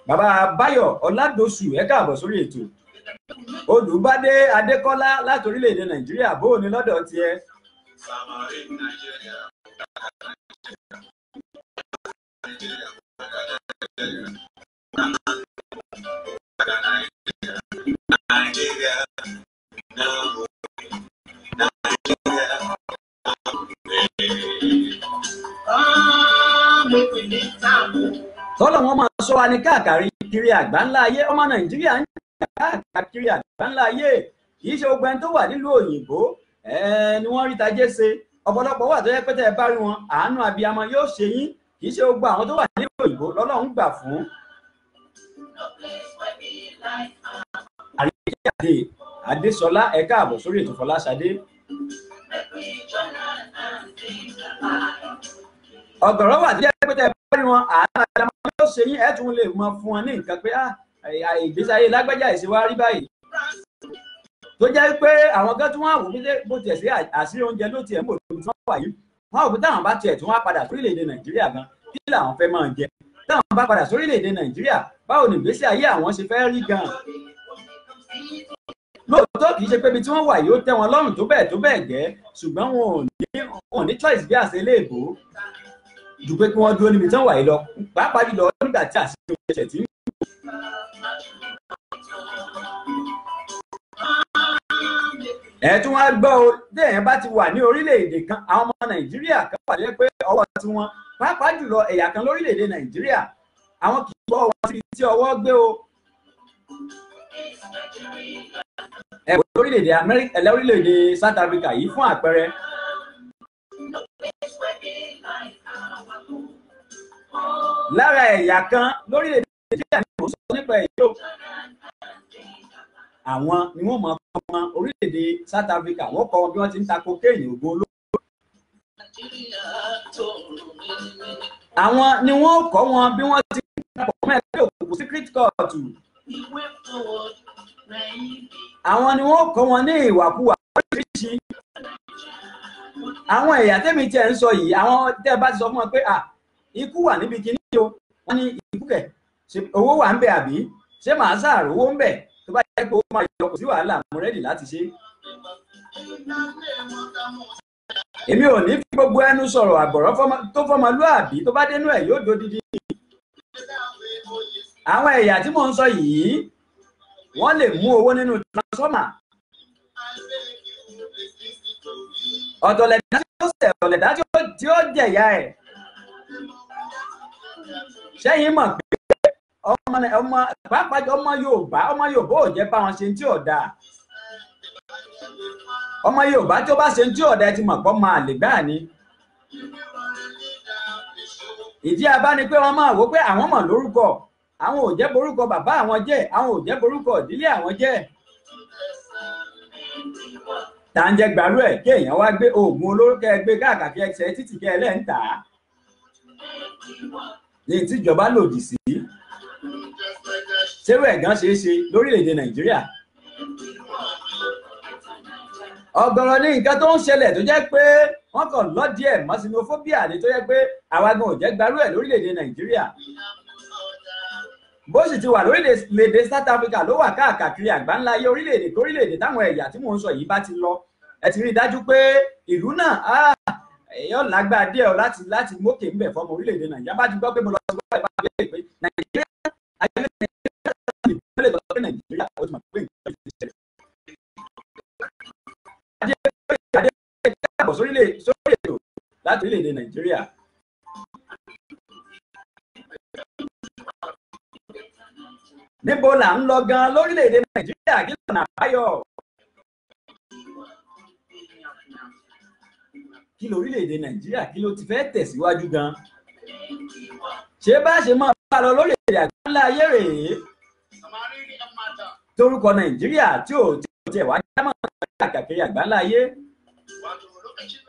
Bàbá Báyọ̀ Ọládòsù, ẹ káàbọ̀ sórí ètò. Olùbádé Adékọ́lá láti orílẹ̀-èdè Nàìjíríà, bó o ní lọ́dọ̀ tiẹ̀? Tọ́lọ̀ wọn máa sọ wa ní káàkiri kiri àgbáńlá ayé. Ọmọ Nàìjíríà ń jà káàkiri àgbáńlá ayé. Kì í ṣe gbogbo ẹni tó wà nílùú òyìnbó ni wọ́n rí tajé ṣe. Ọ̀pọ̀lọpọ̀ wà tó yẹ pé tẹ́ ẹ bá rí wọn, àánú abiyamọ yóò ṣe yín. Kì í ṣe gbogbo àwọn tó wà nílùú òyìnbó lọ́lọ́run gbà fún. Àríkíyàdé Adésọlá, ẹ káàbọ̀ sórí ètò. Fọláṣadé. Ọ̀gọ̀rọ̀ wà tó yẹ pé tẹ́ ẹ bá rí wọn, àánú abiyamọ yóò ṣe yín, ẹ tún lè mọ fún wọn ní nǹkan pé ìgbésí ayé lágbájá ìṣe wá rí báyìí. Tó jẹ́ pé àwọn kan tí wọ́n á wò pé bó tiẹ̀ sí àṣírí oúnjẹ ló tiẹ̀ ń bò lóbi tí wọ́n wà yìí, wọ́n á wò pé táwọn bá tiẹ̀ tún wá padà sórílẹ̀-èdè Nàìjíríà gan, kí làwọn fẹ́ máa jẹ? Táwọn bá padà sórílẹ̀-èdè Nàìjíríà, báwo ni ìgbésí ayé àwọn ṣe fẹ́ rí gan? Lóòótọ́ kì í ṣe pé ibi tí wọ́n wà yìí ó tẹ́ wọn lọ́rùn tó bẹ́ẹ̀ gẹ́, ṣùgbọ́n wọn ò ní choice bí àṣẹ iléèbó ju pé kí wọ́n dúró níbi tí wọ́n wà yìí lọ, pàápàá jùlọ nígbà tí àṣírí oúnjẹ ti ń. Ẹ tún wá gbọ́ o, téèyàn bá ti wà ní orílẹ̀-èdè kan, àwọn ọmọ Nàìjíríà kan wà lé pé ọwọ́ tiwọn, pàápàá jùlọ ẹ̀yà kan lórílẹ̀-èdè Nàìjíríà, àwọn kì í gbọ́ wọn síbi tí ọwọ́ gbé o. Ẹ wò lórílẹ̀-èdè Amẹ́ríkà, lórílẹ̀-èdè South Africa yìí fún àpẹẹrẹ. Lára ẹ̀yà kan lórílẹ̀-èdè Nàìjíríà ni mò ń sọ nípa èyí o. Àwọn ni wọ́n máa kọ́ ọmọ orílẹ̀-èdè South Africa, wọ́n kọ́ wọn bí wọ́n ti ń ta kokéènì, ògùn olóró. Àwọn ni wọ́n kọ́ wọn bí wọ́n ti ń papọ̀ mọ́ ẹgbẹ́ òkùnkùn secret court. Àwọn ni wọ́n kọ́ wọn ní ìwàkuwà oríṣiríṣi. Àwọn ẹ̀yà tẹ́mi tiẹ̀ ń sọ yìí, àwọn tẹ́ bá ti sọ fún wọn pé ikú wà níbi kíní o, wọ́n ní ikú kẹ̀, owó wà ń bẹ̀ àbí, ṣé màá sàrò owó ń bẹ̀? Tó bá jẹ́ jẹ́ pé ó máa yọ kò sí wàhálà, mo rẹ́dì láti ṣe. Èmi ò ní fi gbogbo ẹnu sọ̀rọ̀ àbọ̀rọ̀ tó fọmọlúàbí tó bá dénú ẹ̀ yóò dodidi. Àwọn ẹ̀yà tí mò ń sọ yìí wọ́n lè mú owó nínú transformer. Ọ̀tọ̀lẹ̀dá tí ó ṣẹ̀, ọ̀tọ̀lẹ̀dá tí ó jẹ̀yà ẹ̀. Ṣẹ́yìn mọ̀ pé ọmọ pàápàá ọmọ Yorùbá ò jẹ́ bá wọn ṣe tí ò dáa. Ọmọ Yorùbá tí ó bá ṣe tí ò dáa ti mọ̀ pọ́ máa lè gbáà ni. Ìdí abá ni pé wọ́n máa wò pé àwọn mọ̀ lórúkọ, àwọn ò jẹ́ borúkọ bàbá àwọn jẹ́, àwọn ò jẹ́ borúkọ ìdílé àwọn jẹ́. Tá ń jẹ́ gbàrú ẹ̀ kí èèyàn wá gbé oògùn olóró kẹ́ ẹ gbé káàkiri ẹsẹ̀ títì kẹ́ ẹ lẹ́ ń tà á. Ní tíjọba lòdì sí. Ṣérú ẹ̀gán ṣeé ṣe lórílẹ̀‐èdè Nàìjíríà. Ọ̀gọ̀rọ̀ ní nǹkan tó ń ṣẹlẹ̀ tó jẹ́ pé wọ́n kàn lọ́dí ẹ̀ mọ́ xenophobia ni, tó jẹ́ pé àwa gan ò jẹ́ gbarú ẹ̀ lórílẹ̀‐èdè Nàìjíríà. Bó sì ti wà lórílẹ̀‐èdè South Africa ló wà káàkiri àgbáńlá ayé, orílẹ̀‐èdè kórílẹ̀‐èdè táwọn ẹ̀yà tí mò ń sọ yìí bá ti lọ. Ẹ ti rí i dájú pé ìlú náà èèyàn lágbára díẹ̀ láti mókè ńbẹ̀ fọmọ orílẹ̀‐èdè Nàìjíríà. Bá ti gbọ́ pé mo lọ sí wọ́n ìbá bẹ́ẹ̀ pé Nàìjíríà ayé Nàìjíríà ó ti mọ̀ pé nǹkan ti ṣẹlẹ̀. Adé káàbọ̀ sórí ètò láti orílẹ̀-èdè Nàìjíríà. Níbo là ń lọ gan lórílẹ̀-èdè Nàìjíríà? Kí lọ́nà àbáyọ? Kí lórílẹ̀-èdè Nàìjíríà kí ló ti fẹ́ tẹ̀síwájú gan? Ṣé bá ṣe máa bá lọ lórílẹ̀-èdè àgbáńlá ayé rèé? Torúkọ Nàìjíríà tí ò tiẹ̀ wá jámọ́ káàkiri àgbáńlá ayé.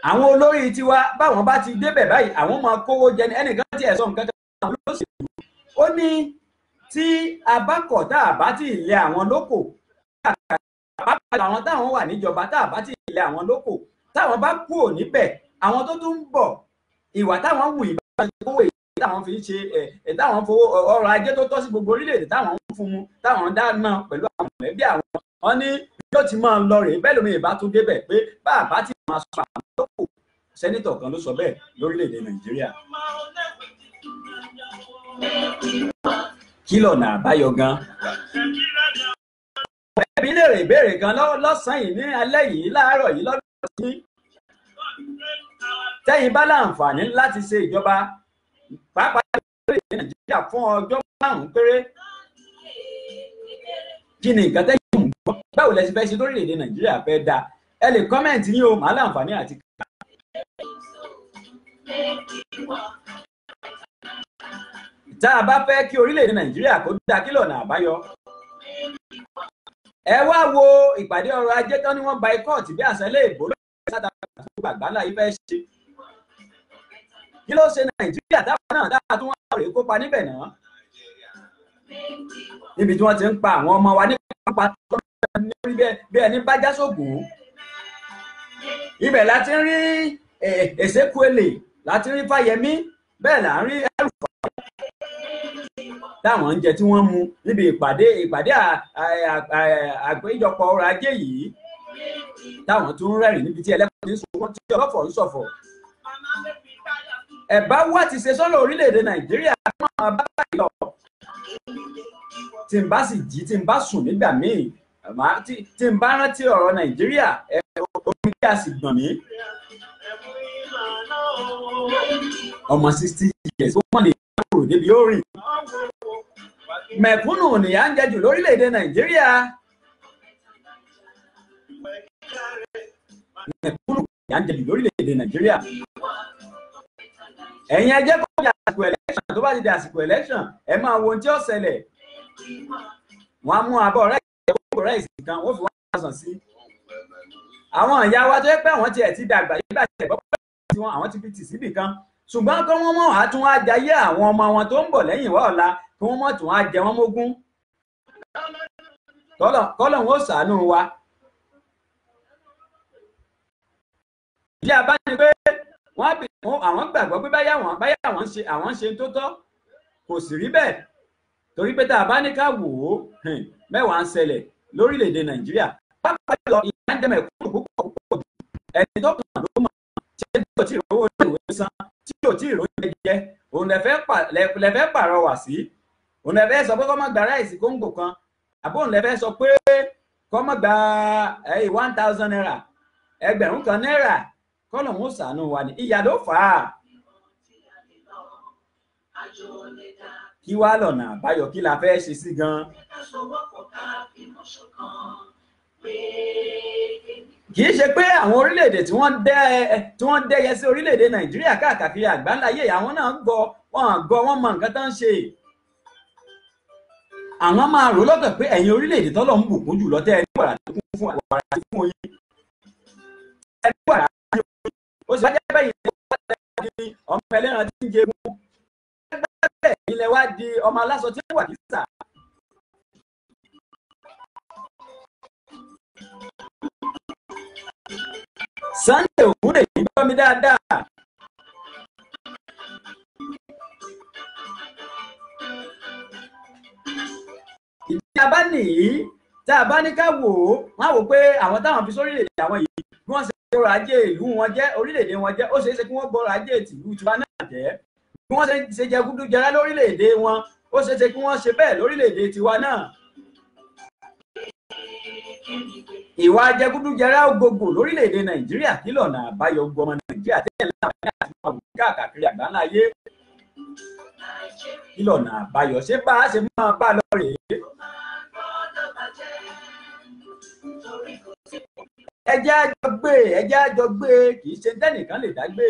Àwọn olórí tiwa báwọn bá ti débẹ̀ báyìí àwọn máa kówó jẹ ní ẹnìkan tí ẹ̀ sọ nǹkan kan àwọn olóṣèlú. Ó ní tí a bá kọ̀ tá a bá ti ilẹ̀ àwọn lóko, àwọn táwọn wà níjọba tá a bá ti ilẹ̀ àwọn lóko, táwọn bá kúrò níbẹ̀ àwọn tó tún ń bọ̀ ìwà táwọn wù ìbá kówó èyí táwọn fi ń ṣe ẹ̀ táwọn fowó ọrọ̀ ajé tó tọ́ sí gbogbo orílẹ̀-èdè táwọn ń fún mu táwọn dáná pẹ̀lú àwọn mọ̀lẹ́bí àwọn. Wọ́n ní yóò ti máa lọ rèé bẹ́ẹ̀ lómi ìbá tún débẹ̀ pé bàbá tí máa sọ àwọn lóko. Sẹ́nítọ̀ kan ló sọ bẹ́ẹ̀ lórílẹ̀‐èdè Nàìjíríà. Kí lọ̀nà àbáyọ gan? Ẹbí léèrè ìbéèrè kan lọ́sàn-án yìí ní alẹ́ yìí láàárọ̀ yìí lọ́dún yìí. Tẹ́yìn bá láǹfààní láti ṣe ìjọba pàápàá lórílẹ̀‐èdè Nàìjíríà fún ọjọ́ márùn-ún péré. Kí ni nǹkan tẹ́yìn ń gbọ́? Báwo lẹ ṣe fẹ́ ṣe lórílẹ̀‐èdè Nàìjíríà fẹ́ dáa? Ẹ lè kọ́mẹ̀ntì yín o, màá láǹfààní àti kà. Tá a bá fẹ́ kí orílẹ̀-èdè Nàìjíríà kó dáa, kí lọ̀nà àbáyọ? Ẹ wá wo ìpàdé ọrọ̀ ajé tán ni wọ́n boycott bí àṣẹ lè bò lórí South Africa tó gbàgbá láyé fẹ́ ṣe. Kí ló ṣe Nàìjíríà táwọn náà dáa tún wá rèé kópa níbẹ̀ náà? Níbi tí wọ́n ti ń pa àwọn ọmọ wa nípa bí ẹni bá já sóògùn. Ibẹ̀ la ti ń rí Ezekwele, la ti ń rí Fáyẹmí, bẹ́ẹ̀ là ń rí El-Rufai táwọn ń jẹ tí wọ́n mu níbi ìpàdé àgbéjọpọ̀ ọrọ̀ ajé yìí, táwọn tún ń rẹ́rìn níbi tí ẹlẹ́kùn ti ń sunkún tí ọlọ́fọ̀ ń ṣọ̀fọ̀. Ẹ̀bá wá ti ṣe sọ́lọ̀ orílẹ̀-èdè Nàìjíríà máa bá báyìí lọ. Tí n bá sì jí, tí n bá sùn nígbà míì, tí n bá rántí ọ̀rọ̀ Nàìjíríà, omi kí a sì gbọ̀n mí. Ọmọ 60 years ó mọ̀ lè kúrò débi ó rìn. Mẹ̀kúnnù nìyà ń jẹ jù lórílẹ̀‐èdè Nàìjíríà. Mẹ̀kúnnù nìyà ń jẹ jù lórílẹ̀‐èdè Nàìjíríà. Ẹ̀yin ẹ jẹ́ kó di àsìkò election, tó bá ti di àsìkò election ẹ máa wo ohun tí ó ṣẹlẹ̀. Wọ́n á mú abọ́ ráìsì kan, wọ́n fi 1,000 sí. Àwọn ìyá wa tó yẹ pé àwọn tiẹ̀ ti dàgbà yígbà tiẹ̀ gbọ́ pé tiwọn àwọn ti fi tì síbì kan, ṣùgbọ́n kí wọ́n mọ̀ á tún á jayé àwọn ọmọ wọn tó ń bọ̀ lẹ́yìn wá ọ̀la, kí wọ́n mọ̀ tún á jẹ wọ́n mógún. Kọ́lọ̀ ń ó ṣàánú wa. Ìdí abá ni pé àwọn gbàgbọ́ pé báyà àwọn ń ṣe tó tọ́, kò sì rí bẹ́ẹ̀. Torí pé tá a bá ní ká wò ó, mẹ́wàá ń ṣẹlẹ̀ lórílẹ̀‐èdè Nàìjíríà, pàápàá jùlọ ìyà ń jẹ mẹ̀kúnnù púpọ̀ púpọ̀ jù. Ẹni tó kàn ló mọ̀ ṣé tí ò tí ì rówó ìwé san, tí ò tí ì rówó jẹ, òun lẹ fẹ́ pàrọwà sí, òun lẹ fẹ́ sọ pé kó má gba ráìsì kóńgò kan, àbó òun lẹ fẹ́ sọ pé kó má gba 1000 naira, 1000 náírà. Kọ́nà ń ṣàánú wa ni, ìyà ló fà á. Kí wá lọ̀nà àbáyọ, kí la fẹ́ ṣe sí gan? Kì í ṣe pé àwọn orílẹ̀-èdè tí wọ́n dẹ́yẹ sí orílẹ̀-èdè Nàìjíríà káàkiri àgbáńláyé, àwọn náà gbọ́, wọ́n mọ nǹkan tó ń ṣe. Àwọn máa rò lọ́kàn pé ẹ̀yin orílẹ̀-èdè tọ́lọ̀ ń bùkún jù lọ, tẹ́ ẹ ní wàrà tó kún fún wàrà tó fún oyin. Ẹ ní wàrà tó fún oyin. Ó sì wá jẹ́ bẹ́yìn di ọmọ ẹlẹ́ran tí ń jẹun. Bẹ́ẹ̀ ilẹ̀ wá di ọmọ aláṣọ tí ń wà kísà. Sunday Ògúndèyí gbọ́ mi dáadáa. Ìdí abá nìyí, tá a bá ní ká wò ó, wọ́n á wò pé àwọn táwọn fi sórílẹ̀-èdè àwọn yìí bí wọ́n ṣe gbọ́rọ̀ ajé ìlú wọn jẹ́, orílẹ̀-èdè wọn jẹ́, ó ṣeé ṣe kí wọ́n gbọ́rọ̀ ajé tìlú tiwa náà jẹ́. Bí wọ́n ṣe jẹgúdújẹrá lórílẹ̀-èdè wọn, ó ṣeé ṣe kí wọ́n ṣe bẹ́ẹ̀ lórílẹ̀-èdè tiwa náà. Ìwà jẹgúdújẹrá gbogbo lórílẹ̀-èdè Nàìjíríà, kí lọ̀nà àbáyọ gbogbo ọmọ Nàìjíríà tẹ́lẹ̀ láǹfààní àti máa wò káàkiri àgbáńlá ayé? Kí lọ̀nà àbáyọ, ṣé bá a ṣe máa bá lọ rèé? Ẹ jẹ́ á jọ gbé, ẹ jẹ́ á jọ gbé, kì í ṣe tẹ́nìkan lè dá gbé.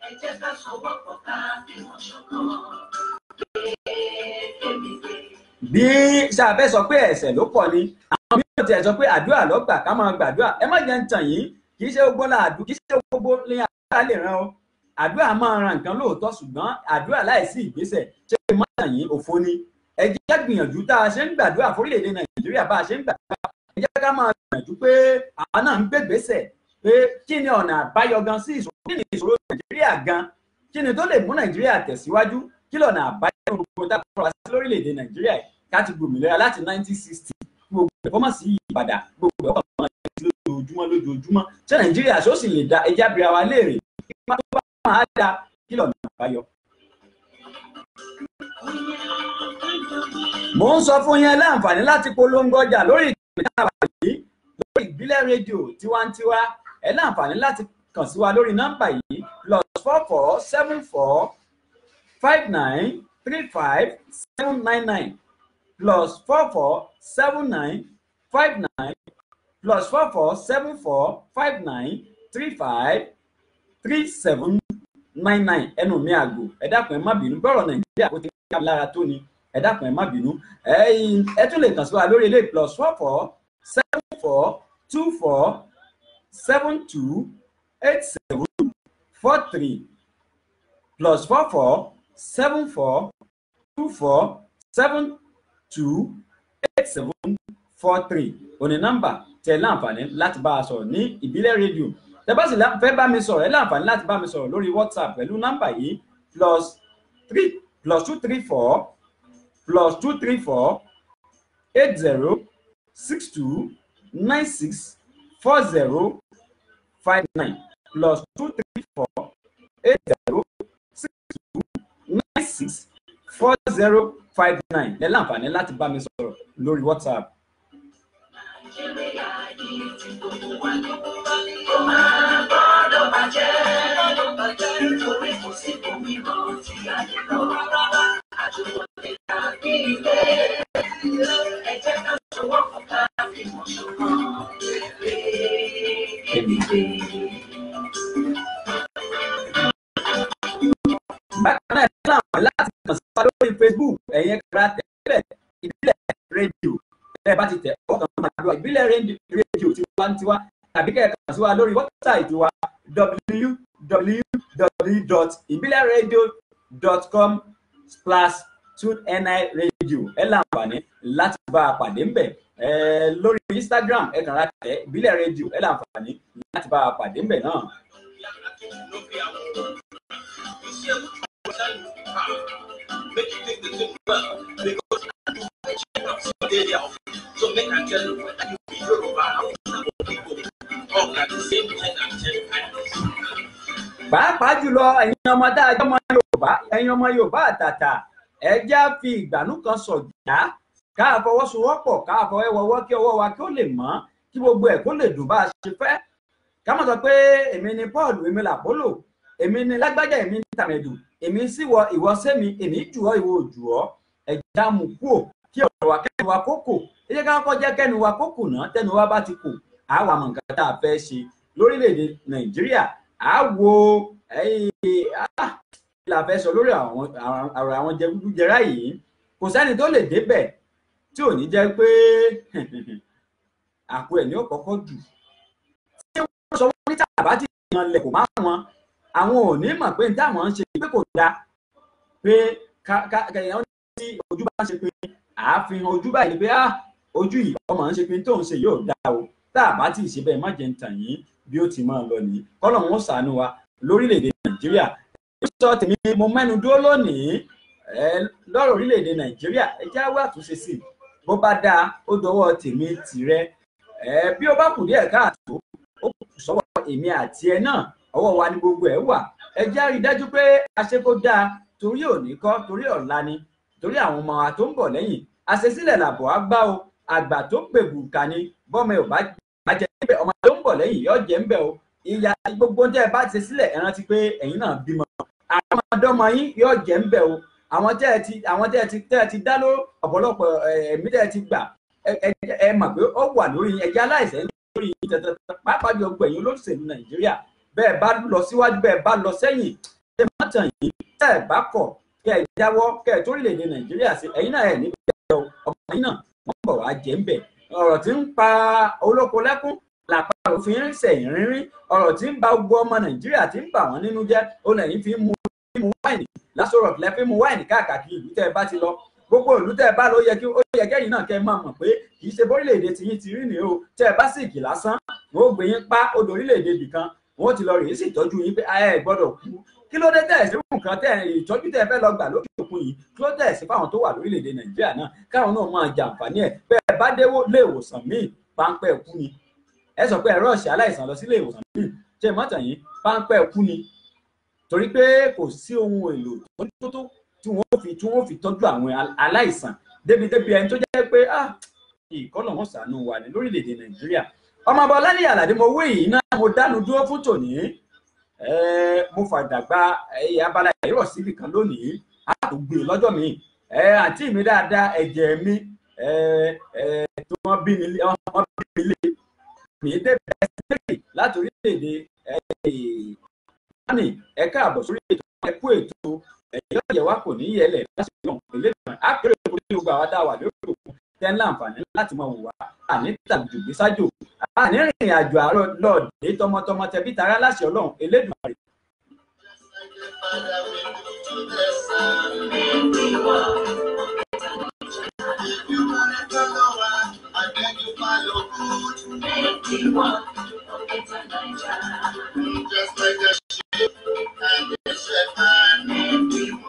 Ẹ jẹ́ ká sowọ́pọ̀ ká fìmọ̀ ṣọ̀kan. Bí ṣàfẹ́ sọ pé ẹ̀ṣẹ̀ ló pọ̀ ni, àwọn mìíràn tiẹ̀ sọ pé àdúrà ló gbà, ká máa gbàdúrà. Ẹ má jẹ́ ń tàn yín, kì í ṣe gbogbo la àdúrà, kì í ṣe gbogbo ni àdúrà lè ràn o. Àdúrà máa ran nǹkan lóòótọ́, ṣùgbọ́n àdúrà láìsí ìgbésẹ̀ ṣé kí n má tàn yín, òfo ni. Ẹ jẹ́ gbìyànjú tá a ṣe ń gbàdúrà fórílẹ̀-èdè Nàìjíríà, bá a ṣe ń gbàdúrà, ẹ jẹ́ ká máa gbìyànjú pé àwa náà ń gbégbèsè pé kí ni ọ̀nà àbáyọ gan sí ìṣòro, kí ni ìṣòro Nàìjíríà gan, kí ni tó lè mú Nàìjíríà tẹ̀síwájú, kí lọ̀nà àbáyọ gbogbo tá a kọ́ra sí lórílẹ̀-èdè Nàìjíríà ká ti gbòmìnira láti 1960, gbogbo ẹ̀kọ́ mọ̀ sí ìpadà, gbogbo ẹ̀kọ́ mọ̀ sí lójoojúmọ́ lójoojúmọ́. Ṣé Nàìjíríà ṣó sì lè da? Ẹja bira wa léèrè, kí wọ́n tó bá máa da, kí lọ̀nà àbáyọ. Mo ń sọ fún yín láǹfààní láti polongo ọjà lórí ìpínlẹ̀ àwàyí lórí Ìbílẹ̀ Rédíò tiwantiwa. Ẹ láǹfààní láti kàn sí wa lórí nọ́mbà yìí +44 74 59 35 799, +44 79 59, +44 74 59 35 37 99. Ẹnu mi àgò, ẹ dákun ẹ má bínú, bọ́rọ̀ Nàìjíríà kò ti ká mi lára tó ni, ẹ dákun ẹ má bínú. Ẹ tún lè kàn sí wa lórí ilé +44 74 24 72 87 43, +44 74 24 72 87 43. Òní nọ́mbà tẹ láǹfààní láti bá a sọ̀rọ̀ ní Ìbílẹ̀ Rédíò. Tẹ bá sì fẹ́ bá mi sọ̀rọ̀, ẹ láǹfààní láti bá mi sọ̀rọ̀ lórí WhatsApp pẹ̀lú nọ́mbà yìí +3 +234 +234 80 62 96 40 59, +234 80 62 96 40 59. Ẹ láǹfààní láti bá mi sọ̀rọ̀ lórí WhatsApp. Nàìjíríà yìí ti gbogbo wa ní, kó máa gbọ́dọ̀ bàjẹ́, nítorí kò sí òmíràn tí a lè lọ. Àjò lè dàbí ilé. Ẹ jẹ́ ká sowọ́pọ̀ ká fìmọ̀ ṣọ̀kan. Bákan náà, ẹ láǹfààní láti kàn sí wa lórí Facebook, ẹ̀yin ẹ̀ka tẹ̀lé Ìbílẹ̀ Rédíò. Ẹ bá ti tẹ̀ ọkàn máa gbọ́ Ìbílẹ̀ Rédíò tiwantiwa, tàbí kẹ́ ẹ kàn sí wa lórí wẹ́bsáìtì wa www.ibileradio.com/tuniradio. Ẹ láǹfààní láti bá a pàdé ńbẹ̀. Lórí Instagram ẹ kàn ra tẹ̀ Ìbílẹ̀ Rédíò, ẹ láǹfààní láti bá a pàdé ńbẹ̀ náà. So make I tell you, whether you be Yoruba, Hausa, or Igbo, all na the same 10 and 10 kindness. Pàápàá jùlọ ẹ̀yin ọmọ dáadọ́ ọmọ Yorùbá, ẹ̀yin ọmọ Yorùbá àtàtà, ẹ jẹ́ á fi ìgbànú kan sọ̀jà, ká fọwọ́sowọ́pọ̀, ká fọwọ́wọ́wọ́ kí ọwọ́ wa kí ó lè mọ́, kí gbogbo ẹ̀ kó lè dùn bá a ṣe fẹ́. Ká má sọ pé èmi ni Paul, èmi làpólò, èmi ni lágbájá, èmi ni tàmẹ̀dù, èmi sì wọ ìwọ sẹ́mi, èmi jù ọ́, ìwọ ò jù ọ́. Ẹ jẹ́ á mú kúò kí ọ̀rọ̀ wa kẹ́nu wa kókò. Ẹ jẹ́ ká kọ́kọ́ jẹ́ kẹ́nu wa kókò náà, tẹ́nu wa bá ti kò, àá wá mọ̀ nǹkan tá a fẹ́ ṣe lórílẹ̀‐èdè Nàìjíríà. À wo la fẹ́ sọ lórí ọ̀rọ̀ àwọn jẹgúdújẹrá yìí. Kò sẹ́ni tó lè débẹ̀ tí ò ní jẹ́ pé àpò ẹ̀ ní ó kọ́kọ́ dù. Tí wọ́n sọ wọ́n ní tàbá tí ìyàn lẹ̀ kò má wọn, àwọn ò ní mọ̀ pé táwọn ń ṣe pé kò dáa, pé kẹ̀yàn tí ojú bá ń ṣe pé àáfihàn ojú báyìí pé ojú yìí ọmọ ń ṣe pé tóun ṣe yóò dáa o. Tàbá tí ìṣe bẹ́ẹ̀ má jẹ́ ń tàn yín bí ó ti máa lọ nìyí. Kọ́lọ́run ó ṣàánú wa lórílẹ̀‐èdè Nàìjíríà. Sọ tèmi mo mẹ́nu dúró lónìí lọ́rọ̀ orílẹ̀‐èdè Nàìjíríà. Ẹ jẹ́ á wá àtúnṣe sí i. Bó bá dáa ó dọwọ́ tèmi tìrẹ. Bí ó bá kù díẹ̀ káàtó ó kù sọ́wọ́ èmi àti ẹ náà, ọwọ́ wa ni gbogbo ẹ̀ wà. Ẹ jẹ́ á rí i dájú pé àṣekó dáa torí òní kọ́, torí ọ̀la ni, torí àwọn ọmọ wa tó ń bọ̀ lẹ́yìn. Àṣesílẹ̀ làbọ̀ á gbá o, àgbà tó gbèbù kà ni bọ́mọ ò bá jẹ níbẹ̀, ọmọ tó ń bọ̀ lẹ́yìn yóò jẹ́ ńbẹ̀ o. Ìyá gbogbo tẹ́ ẹ bá ti sílẹ̀, ẹ rántí pé ẹ̀yin náà bímọ, àwọn ọmọdọ́mọ yín yóò jẹ́ ńbẹ̀ o. Àwọn tẹ́ ẹ ti dá lóró ọ̀pọ̀lọpọ̀ ẹ̀mí tẹ́ ẹ ti gbà, ẹ mọ̀ pé ó wà lórí ẹ̀jẹ̀ aláìsẹ̀ lórí yín tẹ̀tẹ̀, pàápàá jù gbogbo ẹ̀yin olóṣèlú Nàìjíríà. Bẹ́ẹ̀ bá lọ síwájú, bẹ́ẹ̀ bá lọ sẹ́yìn, ẹ má tàn yín. Tẹ́ ẹ bá kọ̀ kẹ́ ẹ jáwọ́ kẹ́ ẹ torílẹ̀-èdè Nàìjíríà sí, ẹ̀yin náà ẹ̀ níbẹ̀ o, ọmọ yín náà wọ́n bọ̀ wá jẹ́ ńbẹ̀. Ọ̀rọ̀ tí ń pa olóko lẹ́kún làpá òfin ń sẹ̀yìn rínrín, ọ̀rọ̀ tí ń ba gbogbo ọmọ Nàìjíríà tí ń bà wọ́n nínú jẹ́, ó lẹ́yìn fi ń mu wáìnì lásòrò lẹ́ fi ń mu wáìnì káàkiri ìlú tẹ́ ẹ bá ti lọ. Gbogbo ìlú tẹ́ ẹ bá lọ yẹ kí ó yẹ kẹ́yìn náà kẹ́ ẹ máa mọ̀ pé kì í ṣe bórílẹ̀-èdè tiyín ti rí nìyó. Tẹ́ ẹ bá sì kì lásán, wọ́n ó gbé yín pa odò orílẹ̀-èdè ibìkan, wọ́n ti lọ rèé sì tọ́jú yín pé ẹ gbọ́dọ̀ kú. Kí ló dé tẹ́ ẹ̀ sí nǹkan tẹ́ ìtọ́jú tẹ́ ẹ fẹ́ lọ gbà lókè òkun yìí? Kí ló tẹ́ ẹ̀ sí fáwọn tó wà lórílẹ̀-èdè Nàìjíríà náà káwọn náà máa jàǹfààní ẹ̀? Bẹ́ẹ̀ bá dé ilé ìwòsàn míì, páńpẹ́ kú ni. Ẹ sọ pé ẹ̀rọ ọ̀sẹ̀ aláìsàn lọ sí ilé ìwòsàn míì, ṣe mọ́tàn yín, páńpẹ́ kú ni. Torí pé kò sí ohun èlò tó tí wọ́n fi tọ́jú àwọn aláìsàn débi ẹni tó jẹ́ pé ìkọ́nà wọn ṣàánú wa ní lórílẹ̀-èdè Nàìjíríà. Ọmọ ọba Ọláníyì Àlàdé mo wí yìí náà, mo dánu dúró fún tòní. Mo fàdàgbà abala ìrọ̀ síbì kan lónìí, a tó gbé lọ́jọ́ mi. Àǹtí mi dáadáa, ẹ̀jẹ̀ mi tí wọ́n bí mi lé mi débẹ̀ sílẹ̀ láti orílẹ̀-èdè Germany. Ẹ káàbọ̀ sórí ètò, ẹ kú ètò, ẹ̀yọ́ ọ̀yẹ̀ wa kò ní yẹlẹ̀ láti ọ̀nà ìlẹ́gbọ̀n. Á kéré òkú ní gbogbo àwọn táwa lórí òkun tẹ́ ń láǹfààní láti máa wò wá. Àní tàbí gbèsájò, àní rìnrìn àjò àárọ̀ lọ́ọ̀dẹ tọmọtọmọ tẹbí tará láṣẹ Ọlọ́run Elédùmarè.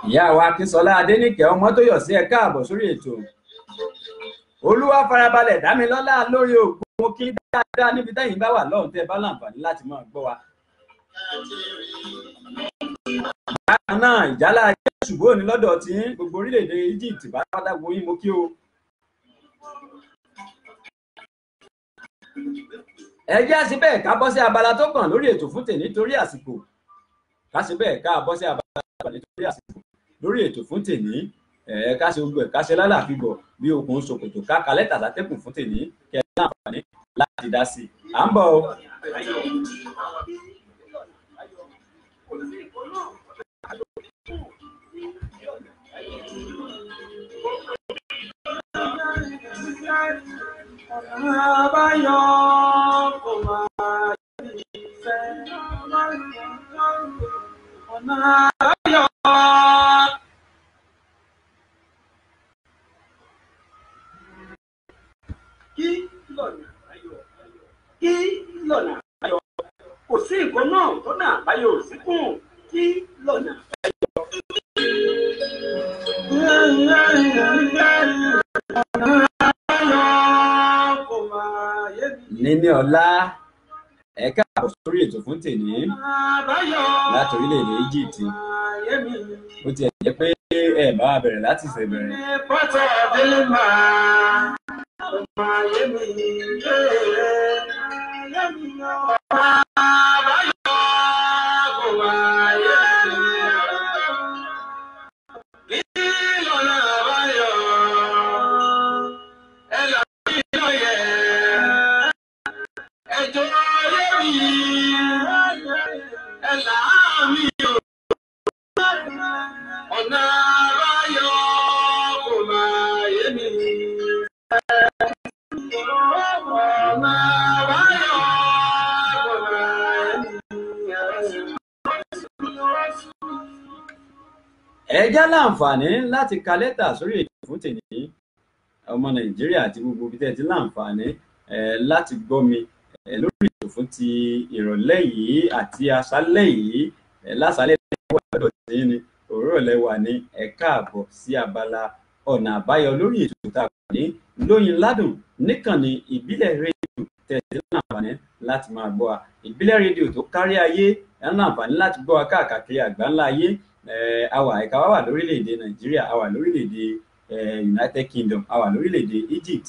Ìyá wa Akínsọlá Adéníkẹ́ Ọmọ́tóyọ̀sí, ẹ káàbọ̀ sórí ètò. Olúwa farabalẹ̀ dámilọ́lá lórí ògùn, mo kí dáadáa níbi tẹ́yìn bá wà lọ́hùn tẹ́ bá láǹfààní láti máa gbọ́ wa. Bákan náà ìjálá Jésù bó ní lọ́dọ̀ tí gbogbo orílẹ̀-èdè Egypt bá pátá wo yín mo kí o. Ẹ jẹ́ àṣẹ bẹ́ẹ̀ ká bọ́ sí abala tó kàn lórí ètò fún tèmi torí àsìkò. Ká ṣe bẹ́ẹ̀ ká bọ́ sí abala tó kàn nítorí àsìkò lórí ètò fún tèmi. Ká ṣe gbogbo ẹ̀ ká ṣe lálàáfíbọ̀ bí okùn ṣòkòtò ká kalẹ̀ tàtàtẹ́kùn fún tèmi kẹ́ ẹ láǹfààní láti dá sí i. À ń bọ̀ o. Ọ̀nà àbáyọ kò máa ṣiṣẹ́. Ọ̀nà àbáyọ. Kí lọ̀nà àbáyọ? Kí lọ̀nà àbáyọ? Kò sí nǹkan náà tọ́nà àbáyọ ò sí kùn. Kí lọ̀nà àbáyọ? Ọ̀nà àbáyọ. Ẹni ọlá, ẹ káàbọ̀ sórí ètò fún tèmi láti orílẹ̀-èdè Egypt. Ó tiẹ̀ jẹ́ pé ẹ bá wa bẹ̀rẹ̀ láti ṣe bẹ̀rẹ̀. Ọ̀nà àbáyọ kò máa yé mi. Ọ̀nà àbáyọ kò máa yé mi. Ẹ já láǹfààní láti ka lẹ́tà sórí ètò fún tèmi, ọmọ Nàìjíríà àti gbogbo ibi tẹ́ ẹ ti láǹfààní láti gbọ́ mi lórí ètò fún ti ìrọ̀lẹ́ yìí àti aṣálẹ́ yìí, lásàálẹ̀ lẹ́wọ̀ lọ́dọ̀ tí ní òwúrọ̀ lẹ́wà ní. Ẹ káàbọ̀ sí abala ọ̀nà àbáyọ lórí ètò tá a pè ní Lóyin Ládùn níkànnì Ìbílẹ̀ Rédíò tẹ́ ẹ ti láǹfààní láti máa gbọ́ wa. Ìbílẹ̀ Rédíò tó kárí ayé, ẹ ń láǹfààní láti gbọ́ wa káàkiri àgbáńlá ayé. Àwa ẹ̀ka wa wà lórílẹ̀‐èdè Nàìjíríà, a wà lórílẹ̀‐èdè United Kingdom, a wà lórílẹ̀‐èdè Egypt.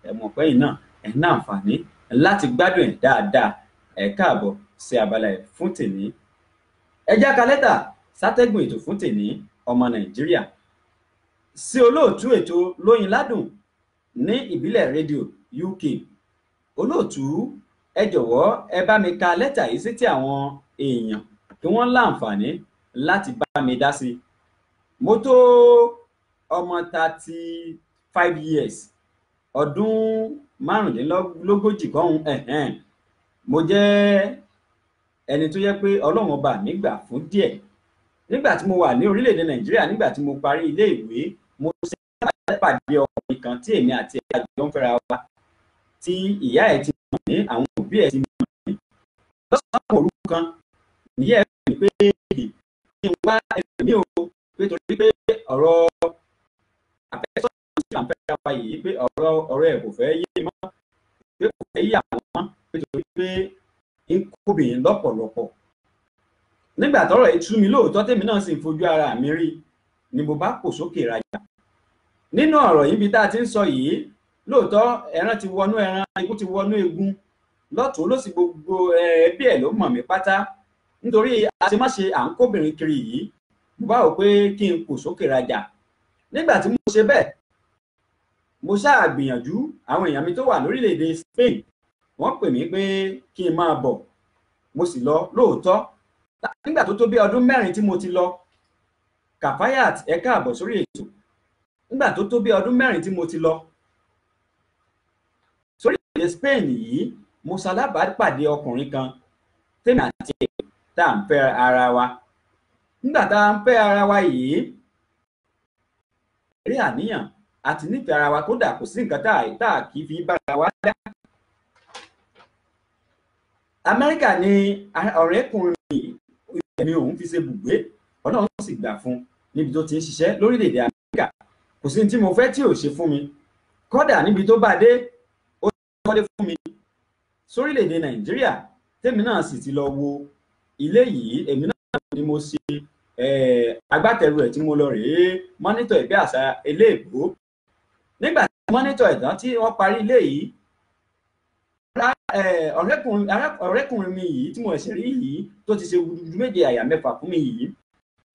Ẹ mọ̀ pé ẹ̀yin náà ẹ̀ ń láǹfààní láti gbádùn ẹ̀ dáadáa. Ẹ káàbọ̀ sí abala ẹ̀ fún tèmi. Ẹ já ka lẹ́tà sátẹ́gùn ètò fún tèmi, ọmọ Nàìjíríà, sí olóòtú ètò Lóyin Ládùn ní Ìbílẹ̀ Rédíò UK. Olóòtú, ẹ jọ̀wọ́ ẹ bá mi ka lẹ́tà yìí sétí àwọn èèyàn kí wọ́n láǹfààní láti bá mi dá sí i. Mo tó ọmọ 35 years, ọdún 35 kọ́hún. Ẹ̀hẹ́n, mo jẹ́ ẹni tó yẹ pé Ọlọ́run ọba mi gbà fún díẹ̀. Nígbà tí mo wà ní orílẹ̀-èdè Nàìjíríà, nígbà tí mo parí ilé ìwé, mo ṣe pàdé ọkùnrin kan tí èmi àti ẹ̀ jọ ń fẹ́ra wa, tí ìyá ẹ̀ ti mọ̀ mí, àwọn òbí ẹ̀ ti mọ̀ mí. Lọ́sàn-án òru kan, ìyá ẹ̀ pè mí pé kí n wá ẹlòmíì o, pé torí pé ọ̀rọ̀ àfẹ́sọ́nà tí à ń fẹ́ra wa yìí, pé ọ̀rọ̀ ẹ̀ kò fẹ́ yé mọ́, pé kò fẹ́ yé àwọn mọ́, pé torí pé ń kóbìnrin lọ́pọ̀lọpọ̀. Nígbà tọ́rọ̀ yìí tú mi lóòótọ́, tèmi náà sì ń fojú ara mi rí ni mo bá kò sókè rajà. Nínú ọ̀rọ̀ yìí, bí tá a ti ń sọ yìí, lóòótọ́ ẹran ti wọnú ẹran, ikú ti wọnú egun, lọ́tùn lósì gbogbo ẹbí ẹ̀ ló mọ̀ mí pátá. Nítorí àṣemáṣe à ń kóbìnrin kiri yìí, mo bá wò pé kí n kò sókè rajà. Nígbà tí mo ṣe bẹ́ẹ̀, mo ṣáà gbìyànjú. Àwọn èèyàn mi tó wà lórílẹ̀‐èdè Spain, wọ́n pè mí pé kí n máa bọ̀, mo sì lọ lóòótọ́. Nígbà tó tó bí ọdún 4 tí mo ti lọ, Kafayat, ẹ káàbọ̀ sórí ètò. Nígbà tó tó bí ọdún 4 tí mo ti lọ sórí èdè Spain yìí, mo ṣalábàápàdé ọkùnrin kan tèmi àti ẹ̀ tá à ń fẹ́ ara wa. Nígbà tá à ń fẹ́ ara wa yìí, rí àníyàn àti nífẹ̀ẹ́ ara wa, kódà kò sí nǹkan tá a kì í fi bára wa dá. Amẹ́ríkà ni ọ̀rẹ́kùnrin ẹ̀mí òun fi ṣe bùgbé, Ọlọ́run sì gbà fún níbi tó ti ń ṣiṣẹ́ lórílẹ̀‐èdè Amẹ́ríkà. Kò sí ní tí mo fẹ́ tí ò ṣe fún mi. Kódà níbi tó bá dé, ó kọ́lé fún mi sórílẹ̀‐èdè Nàìjíríà, tèmi náà sì ti lọ wo ilé yìí. Èmi náà ni mo ṣe agbátẹrù ẹ̀ tí mo lọ rèé mọ́nítọ̀ ìbí àṣà eléèbó. Nígbà tí mọ́nítọ̀ ẹ̀dán tí wọ́n parí ilé yìí, ọ̀rẹ́kùnrin mi yìí tí mo ṣẹ̀ rí yìí tó ti ṣe gudugudu méje àyà mẹ́fà fún mi yìí,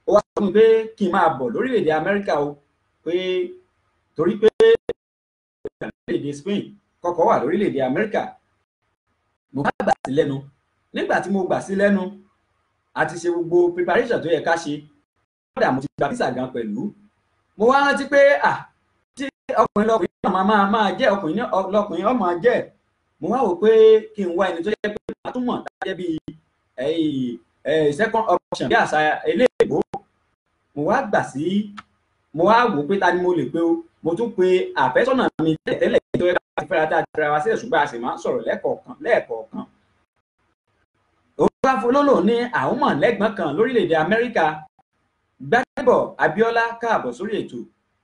ó wá sọ fún mi pé kí n máa bọ̀ lórílẹ̀‐èdè Amẹ́ríkà o, pé torí pé lórílẹ̀‐èdè Spain kọ́kọ́ wà lórílẹ̀‐èdè Amẹ́ríkà. Mo bá gbà sí lẹ́nu. Nígbà tí mo gbà sí lẹ́nu, a ti ṣe gbogbo preparation tó yẹ ká ṣe, kódà mo ti gba visa gan pẹ̀lú. Mo wá rántí pé tí ọkùnrin lọkùnrin náà máa jẹ́, ọkùnrin lọkùnrin ó máa jẹ́. Mo wá wò pé kí n wá ẹni tó jẹ́ pé màá tún mọ̀ tá jẹ́ bí second option bí àṣà eléèbó. Mo wá gbà sí, mo wá wò pé ta ni mo lè pe o. Mo tún pe àfẹ́sọ́nà mi tẹ́lẹ̀ tó yẹ ká ti fẹ́ra tá a ti fẹ́ra wa sílẹ̀, ṣùgbọ́n a sì máa ń sọ̀rọ̀ lẹ́ẹ̀kọ̀ọ̀kan lẹ́ẹ̀kọ̀ọ̀kan. Òun bá fọlọ́lọ́ ní àwọn mọ̀ lẹ́gbọ̀n kan lórílẹ̀‐èdè Amẹ́ríkà. Gbádébọ̀ Abíọ́lá, káàbọ̀ sórí ètò.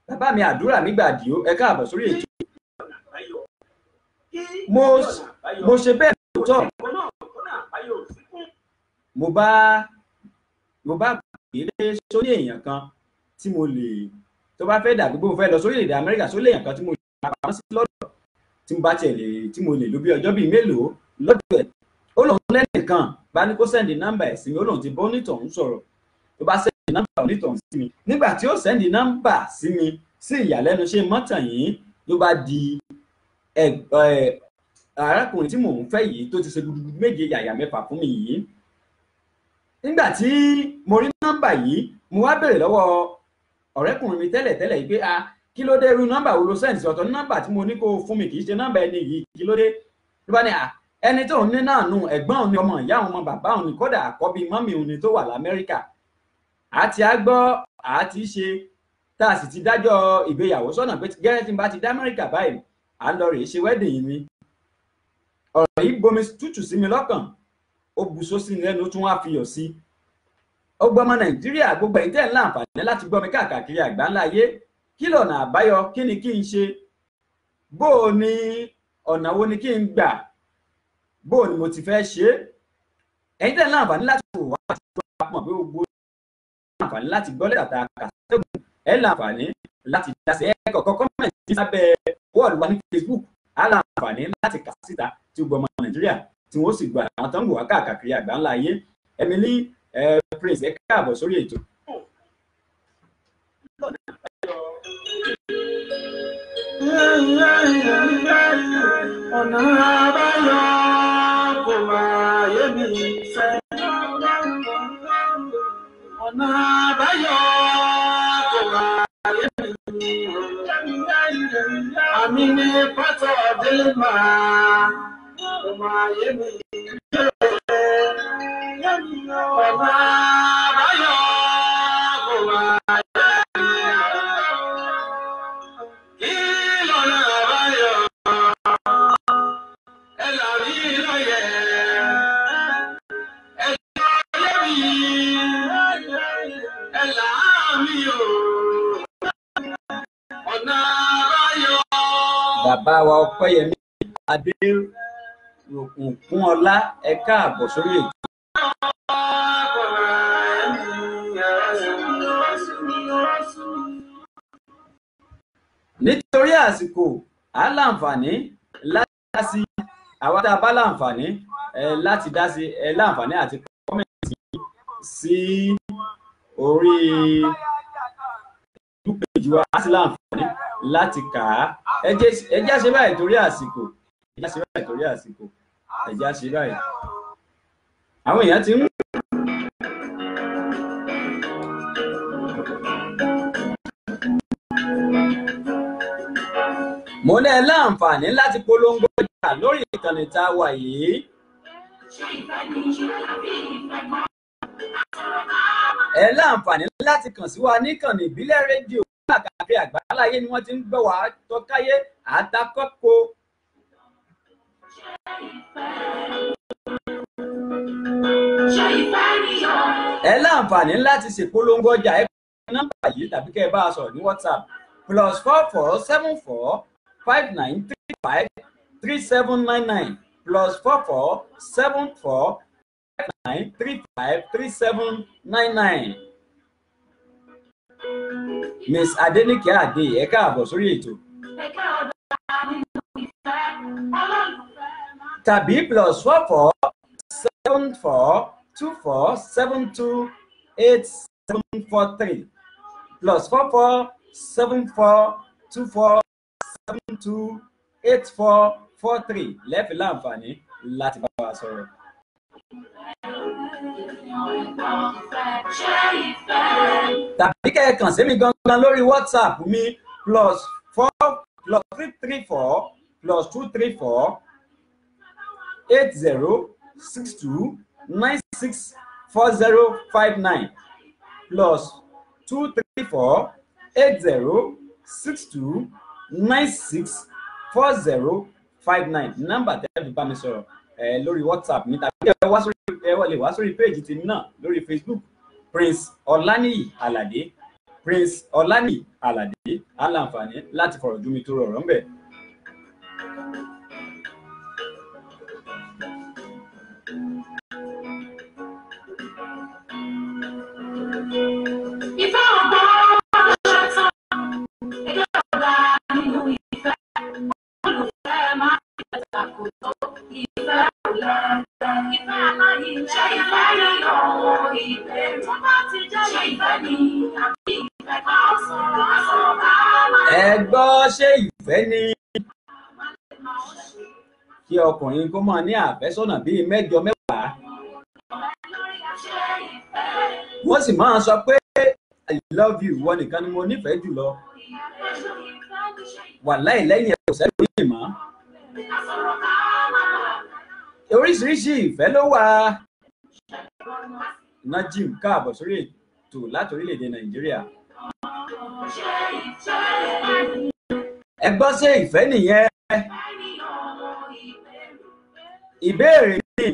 Bàbá mi àdúrà mi gbàdìó, ẹ káàbọ̀ sórí ètò. Mo ṣe bẹ́ẹ̀ lóòótọ́. Mo bá gbélé sórí èèyàn kan tí mo lè tó bá fẹ́ dàbí pé mo fẹ́ lọ sórílẹ̀-èdè Amẹ́ríkà sórí èèyàn kan tí mo lè pamọ́ sí lọ́dọ̀ tí mo bá tiẹ̀ lè tí mo lè lò bí ọjọ́ bíi mélòó lọ́dọ̀ ẹ̀. Ó lòun lẹ́nìkan bá ní kó sẹ́ndì nọ́mbà ẹ̀ sí mi, ó lòun ti bọ́ onítọ̀hún sọ̀rọ̀. Tó bá sẹ́ndì nọ́mbà onítọ̀hún sí mi, nígbà tí ó sẹ́ndì nọ́mbà sí mi, sí ìyàlẹ́nu ṣe mọ́tàn yìí ló bá di arákùnrin tí mò ń fẹ́ yìí tó ti ṣe gudugudu méje yàyà mẹ́fà fún mi yìí. Nígbà tí mo rí nọ́mbà yìí, mo wá béèrè lọ́wọ́ ọ̀rẹ́kùnrin mi tẹ́lẹ̀tẹ́lẹ̀ yìí pé a kí ló dé, irú nọ́mbà wo ló sẹ́ǹdì sí? Ọ̀tọ̀ ní nọ́mbà tí mo ní kó fún mi kì í ṣe nọ́mbà ẹni yìí, kí ló dé? Ló bá ní à ẹni tó ń ní náà nù, ẹ̀gbọ́n òun ni, ọmọ ìyá òun, ọmọ bàbá òun ni, kódà àkọ́bí mọ́mì òun ni tó wà l'Amẹ́ríkà. Àti á gbọ́ àti ṣe tá a sì ti dájọ́ ìgbéyàwó sọ́nà pé gẹ́gẹ́ tí n bá ti dá Amẹ́ríkà báyìí à ń lọ rèé ṣe wedding mi. Ọ̀rọ̀ yìí bomi tútù sí mi lọ́kàn, ó bu sósì lẹ́nu, ó tún wá fiyọ̀ sí. Ó gbọ́ ọmọ Nàìjíríà, gbogbo ẹ̀yin tẹ́ ń láǹfààní láti gbọ́ mi káàkiri àgbáńlá ayé, kí lọ̀nà àbáyọ? Kí ni kí n ṣe? Bó o ní ọ̀nà wo ni kí n gbà? Bó o ní mo ti fẹ́ ṣe é? Ẹ̀yin tẹ́ ń láǹfààní láti wò wá àti gbọ́ àpọ̀ pé gbogbo láǹfààní láti gbọ́ lẹ́tà tá a kà sẹ́gun, ẹ̀ láǹfààní láti dá sí ẹ̀ kọ̀ọ̀kan kọ́mẹ̀ntì sábẹ́ wọ́ọ̀lù wa ní Facebook, á láǹfààní láti kà síta tí gbogbo ọmọ Nàìjíríà tí wọ́n sì gba àwọn tó ń wò wá káàkiri àgbáńlá ayé. Emily Prince, ẹ káàbọ̀ sórí ètò. Ọ̀nà àbáyọ kò máa yé mi fẹ́. Ọ̀nà àbáyọ kò máa yé mi. Àmì ní pátá délé máa kò máa yé mi. Ọ̀nà àbáyọ kò máa yé mi. Kí lọ́nà àbáyọ? Ẹ là mí lóye. Ẹ jọ yé mi. Ẹ là mí o. Ọ̀nà àbáyọ. Bàbá wa Ọpẹ́yẹmí Adéòkùnkùnọlá, ẹ káàbọ̀ sórí ètò. Nítorí àsìkò, a láǹfààní láti dá sí, àwa tá a bá láǹfààní láti dá sí, ẹ láǹfààní àti kọ́mẹ̀ntì sí orí page wa, á sì láǹfààní láti kà á. Ẹ jẹ́ ṣe báyìí torí àsìkò, ẹ jẹ́ ṣe báyìí torí àsìkò, ẹ jẹ́ ṣe báyìí. Àwọn èèyàn ti ń. Mo ní ẹ láǹfààní láti polongo ọjà lórí ìkànnì tá a wà yìí. Ẹ láǹfààní láti kàn sí wa níkànnì ìbílẹ̀ rédíò káàkiri àgbáláyé ni wọ́n ti ń gbọ́ wá tọ́káyé àtàkọ́kọ́. Ẹ láǹfààní láti ṣèpolongo ọjà, ẹ kọ nọ́mbà yìí tàbí kẹ́ ẹ bá a sọ̀rọ̀ ní WhatsApp +44 74 59 35 3799 +44 74 59 35 3799. Miss Adenike Ade, ẹ káàbọ̀ sórí ètò. Tàbí +44 74 24 72 8743 +44 74 24 72 8443 lẹ́ẹ̀fì láǹfààní láti bá wa sọ̀rọ̀. Tàbí kẹ́ ẹ kàn sí mi gangan lórí WhatsApp mi +4 +334 +234 80 62 96 4059 +234 80 62 96 4059. Nọ́mbà tẹ́ fi bá mi sọ̀rọ̀ lórí WhatsApp mi, tàbí ẹ wá sórí, ẹ lè wá sórí péèjì tèmi náà lórí Facebook, Prince Ọláníyì Àlàdé, Prince Ọláníyì Àlàdé, á láǹfààní láti fọ̀rọ̀ jómi tó rọrọ̀ ńbẹ̀. ìbéèrè. Tó bá ti jẹ́ ṣé ìfẹ́ ni àbí ìfẹ́ ká sọ̀rọ̀ sọ̀rọ̀ ká má. Ẹ gbọ́, ṣé ìfẹ́ ni kí ọkùnrin kó máa ní àfẹ́sọ́nà bíi mẹ́jọ mẹ́wàá, wọ́n sì máa sọ pé I love you, ìwọ nìkan ni mo nífẹ̀ẹ́ jùlọ, wàláì lẹ́yìn ẹ̀ kò sẹ́lòmíì mọ́. Oríṣiríṣi ìfẹ́ ló wà. Najim káàbọ̀ sórí ètò láti orílẹ̀-èdè Nàìjíríà. Ẹ gbọ́, ṣé ìfẹ́ nìyẹn? Ìbéèrè mi.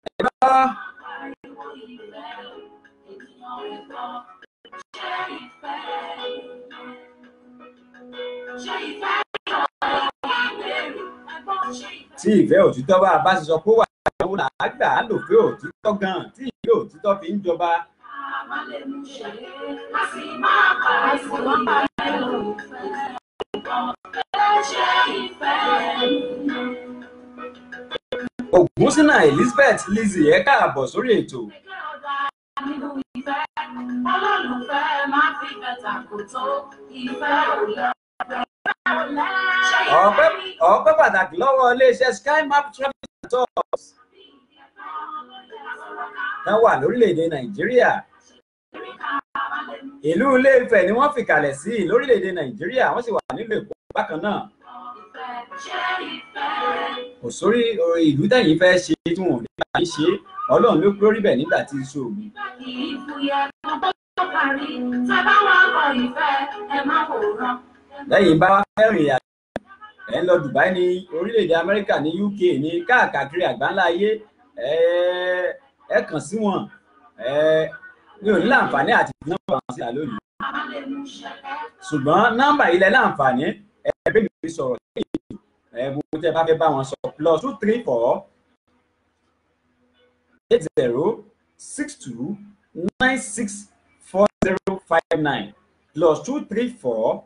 Ẹ gbọ́. Tí ìfẹ́ òtítọ́ bá a bá ṣe sọ pé wà àwọn làágbà á lò pé òtítọ́ gan-an tí ìfẹ́ òtítọ́ fi ń jọba. Ògúnsínà Elizabeth Lizzie, ẹ káàbọ̀ sórí ètò. Olólùfẹ́ máa fi bẹ̀tà kò tó ìfẹ́ ò lọ. Ọpẹ́ pàtàkì lọ́wọ́ iléeṣẹ́ Skymap Travel and Tours tán wà lórílẹ̀‐èdè Nàìjíríà. Ìlú Ilé-Ifẹ̀ ni wọ́n fìkàlẹ̀ sí lórílẹ̀‐èdè Nàìjíríà, wọ́n sì wà nílùú Èkó bákan náà. Kò sórí ìlú tẹ̀yìn fẹ́ ṣe tí wọn ò ní bá yín ṣe, Ọlọ́run ló kúrò ríbẹ̀ nígbà tí iṣu ògùn. Lẹ́yìn bá wá fẹ́ rìnrìn àjò, ẹ̀ ń lọ Dubai ní orílẹ̀-èdè Amẹ́ríkà ní UK ní káàkiri àgbáńlá ayé, ẹ kàn sí wọn. Mi ò ní láǹfààní àti nọ́mbà wọn síta lónìí, ṣùgbọ́n nọ́mbà ilẹ̀ láǹfààní ẹ bẹ́ẹ̀ mi sọ̀rọ̀ lẹ́yìn ẹ mo tẹ́ bá fẹ́ bá wọn sọ +234 80 62 96 4059 +234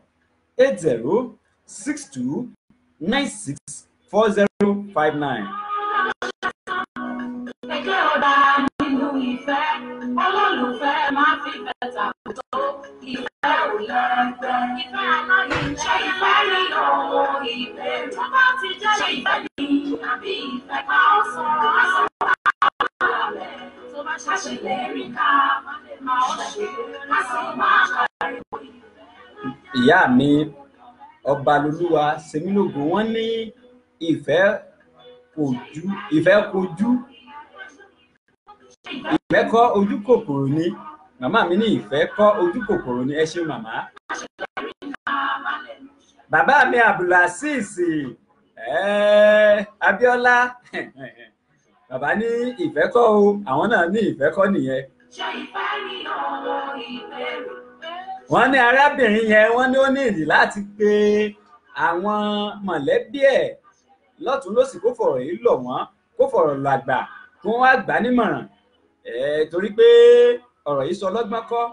80 62 96 4059. Ẹgbẹ́ ọ̀dà nínú ìfẹ́, olólùfẹ́ máa fi bẹ̀tà tó ìfẹ́ ò lẹ́gbẹ́. Ìfẹ́ aláyé ṣe ìfẹ́ rí ọ̀wọ́ ìbéèrè. Tó bá ti jẹ́ ṣe ìfẹ́ ni àbí ìfẹ́ ká sọ̀rọ̀ sọ̀rọ̀ ká tó bá ṣàṣìlérí ká máa ṣe ká sì máa pariwo ìfẹ́. Ìyá mi Ọbalolúwa Ṣemílógo, wọ́n ní ìfẹ́ kojú, ìfẹ́ kojú, ìfẹ́ kọ́ ojú kòkòrò ni. Màmá mi ní ìfẹ́ kọ́ ojú kòkòrò ni. Ẹ ṣeun màmá. Bàbá mi Abdulazeez Abíọ́lá, bàbá ní ìfẹ́ kọ́ o, àwọn náà ní ìfẹ́ kọ́ nìyẹn. Wọ́n ní arábìnrin yẹn, wọ́n ní ó ní ìdí láti pe àwọn mọ̀lẹ́bí ẹ̀ lọ́tún lósì kó fọ̀rọ̀ yìí lọ̀ wọ́n, kó fọ̀rọ̀ lọ àgbà, kó wọ́n á gbà á nímọ̀ràn, torí pé ọ̀rọ̀ yìí sọ lọ́gbọ́n kọ́.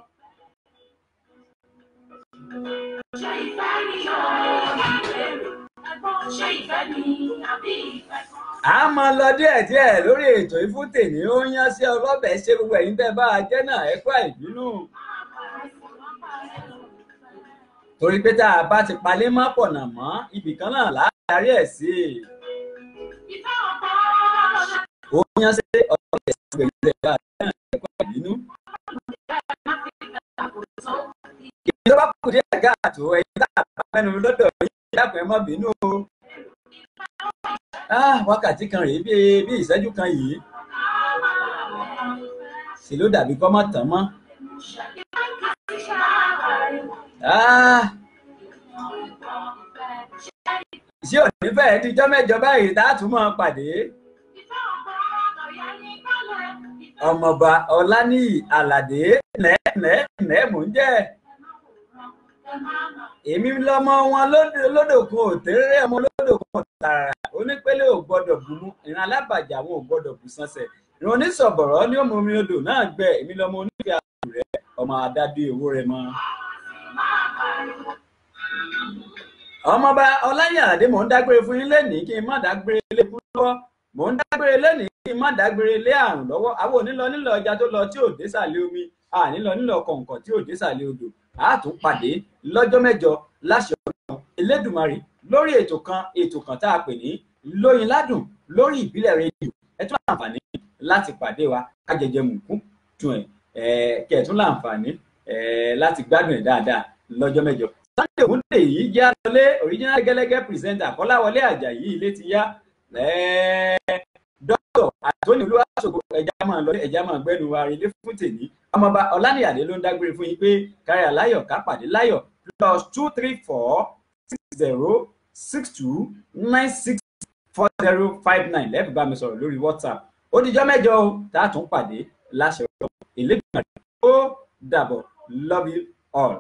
Ṣé ìfẹ́ ni ọ̀rọ̀ ìbéèrè? Ṣé ìfẹ́ ni àbí ìfẹ́ kọ́? A máa lọ díẹ̀díẹ̀ lórí ètò yìí fún tèmi. Ó yán sí ọlọ́bẹ̀ ṣe gbogbo ẹ̀yin tẹ́ bá a jẹ́ náà, ẹ kú àìbínú. Torí pé tá a bá ti palẹ̀ mọ́ pọ̀nà mọ́, ibì kan náà láàárín ẹ̀ sí. Ó yán sí ọlọ́bẹ̀ ṣe gbogbo ẹ̀yin tẹ́ bá a jẹ́ náà, ẹ kú àìbínú. Èyí tó bá kù díẹ̀ káàtó, ẹ̀yin tá a bá mẹ́nu lọ́dọ̀ yín, dákun ẹ má bínú o. Wákàtí kan rèé bí ìṣẹ́jú kan yìí sì ló dàbí kọ́ mọ́ tán mọ́. Ṣé òní fẹ́ẹ́ dijọ́ mẹ́jọ báyìí tá a tún máa pàdé? Ọmọọba Ọláníyì Àlàdé nẹ́ẹ̀nẹ́ẹ̀nẹ́ mò ń jẹ́. Èmi lọmọ wọn lódòkun òtérè, ọmọ lódòkun tààrà, onípele ò gbọ́dọ̀ bù mú, ìran alábàjá wọn ò gbọ́dọ̀ bù sánsẹ̀, ìran onísọ̀bọ̀rọ̀ ní òmù omi odò náà gbẹ. Èmi lọmọ onífẹ́ àrùn rẹ, ọmọ adádé owó rẹ mọ. Ọmọọba Ọláyàndé, mò ń dágbére fún yín lénìí kí n má dágbére lé kú lọ́wọ́, mò ń dágbére lénìí kí n má dágbére lé àrùn lọ́wọ́. Àwọn onílọ nílọ ọjà tó lọ tí ò dé sàlẹ̀ omi, ànílọ nílọ kọ̀ǹkọ̀ tí ò dé sàlẹ̀ odò. A tún pàdé lọ́jọ́ mẹ́jọ láṣẹ Ọlọ́run Elédùmarè lórí ètò kan tá a pè ní Lóyin Ládùn lórí Ìbílẹ̀ Rédíò. Ẹ tún láǹfààní láti pàdé wa kájẹjẹ mùkún tún ẹ kẹ tún láǹfààní láti gbádùn ẹ dáadáa lọ́jọ́ mẹ́jọ. Sunday Ògúndèyí yá lọlé, original gẹ́lẹ́gẹ́ pírẹsẹ̀ntà Kọ́láwọlé Àjàyí ilé ti yá. Dókítà Àtọ́ni Olúwaṣògo, ẹja máa lọlé, ẹja máa gbẹ́nu wa relé fún tèmi. Ọmọọba Ọláníyàdé ló ń dágbére fún yín pé kárí àláyọ̀ ká pàdé láyọ̀. +234 60 62 96 40 59 lẹ́ẹ̀fì bá mi sọ̀rọ̀ lórí WhatsApp. Ó dijọ́ mẹ́jọ o tá a tún pàdé láṣẹ Ọlọ́run Elédùmarè. Ó dàbọ̀, love you all.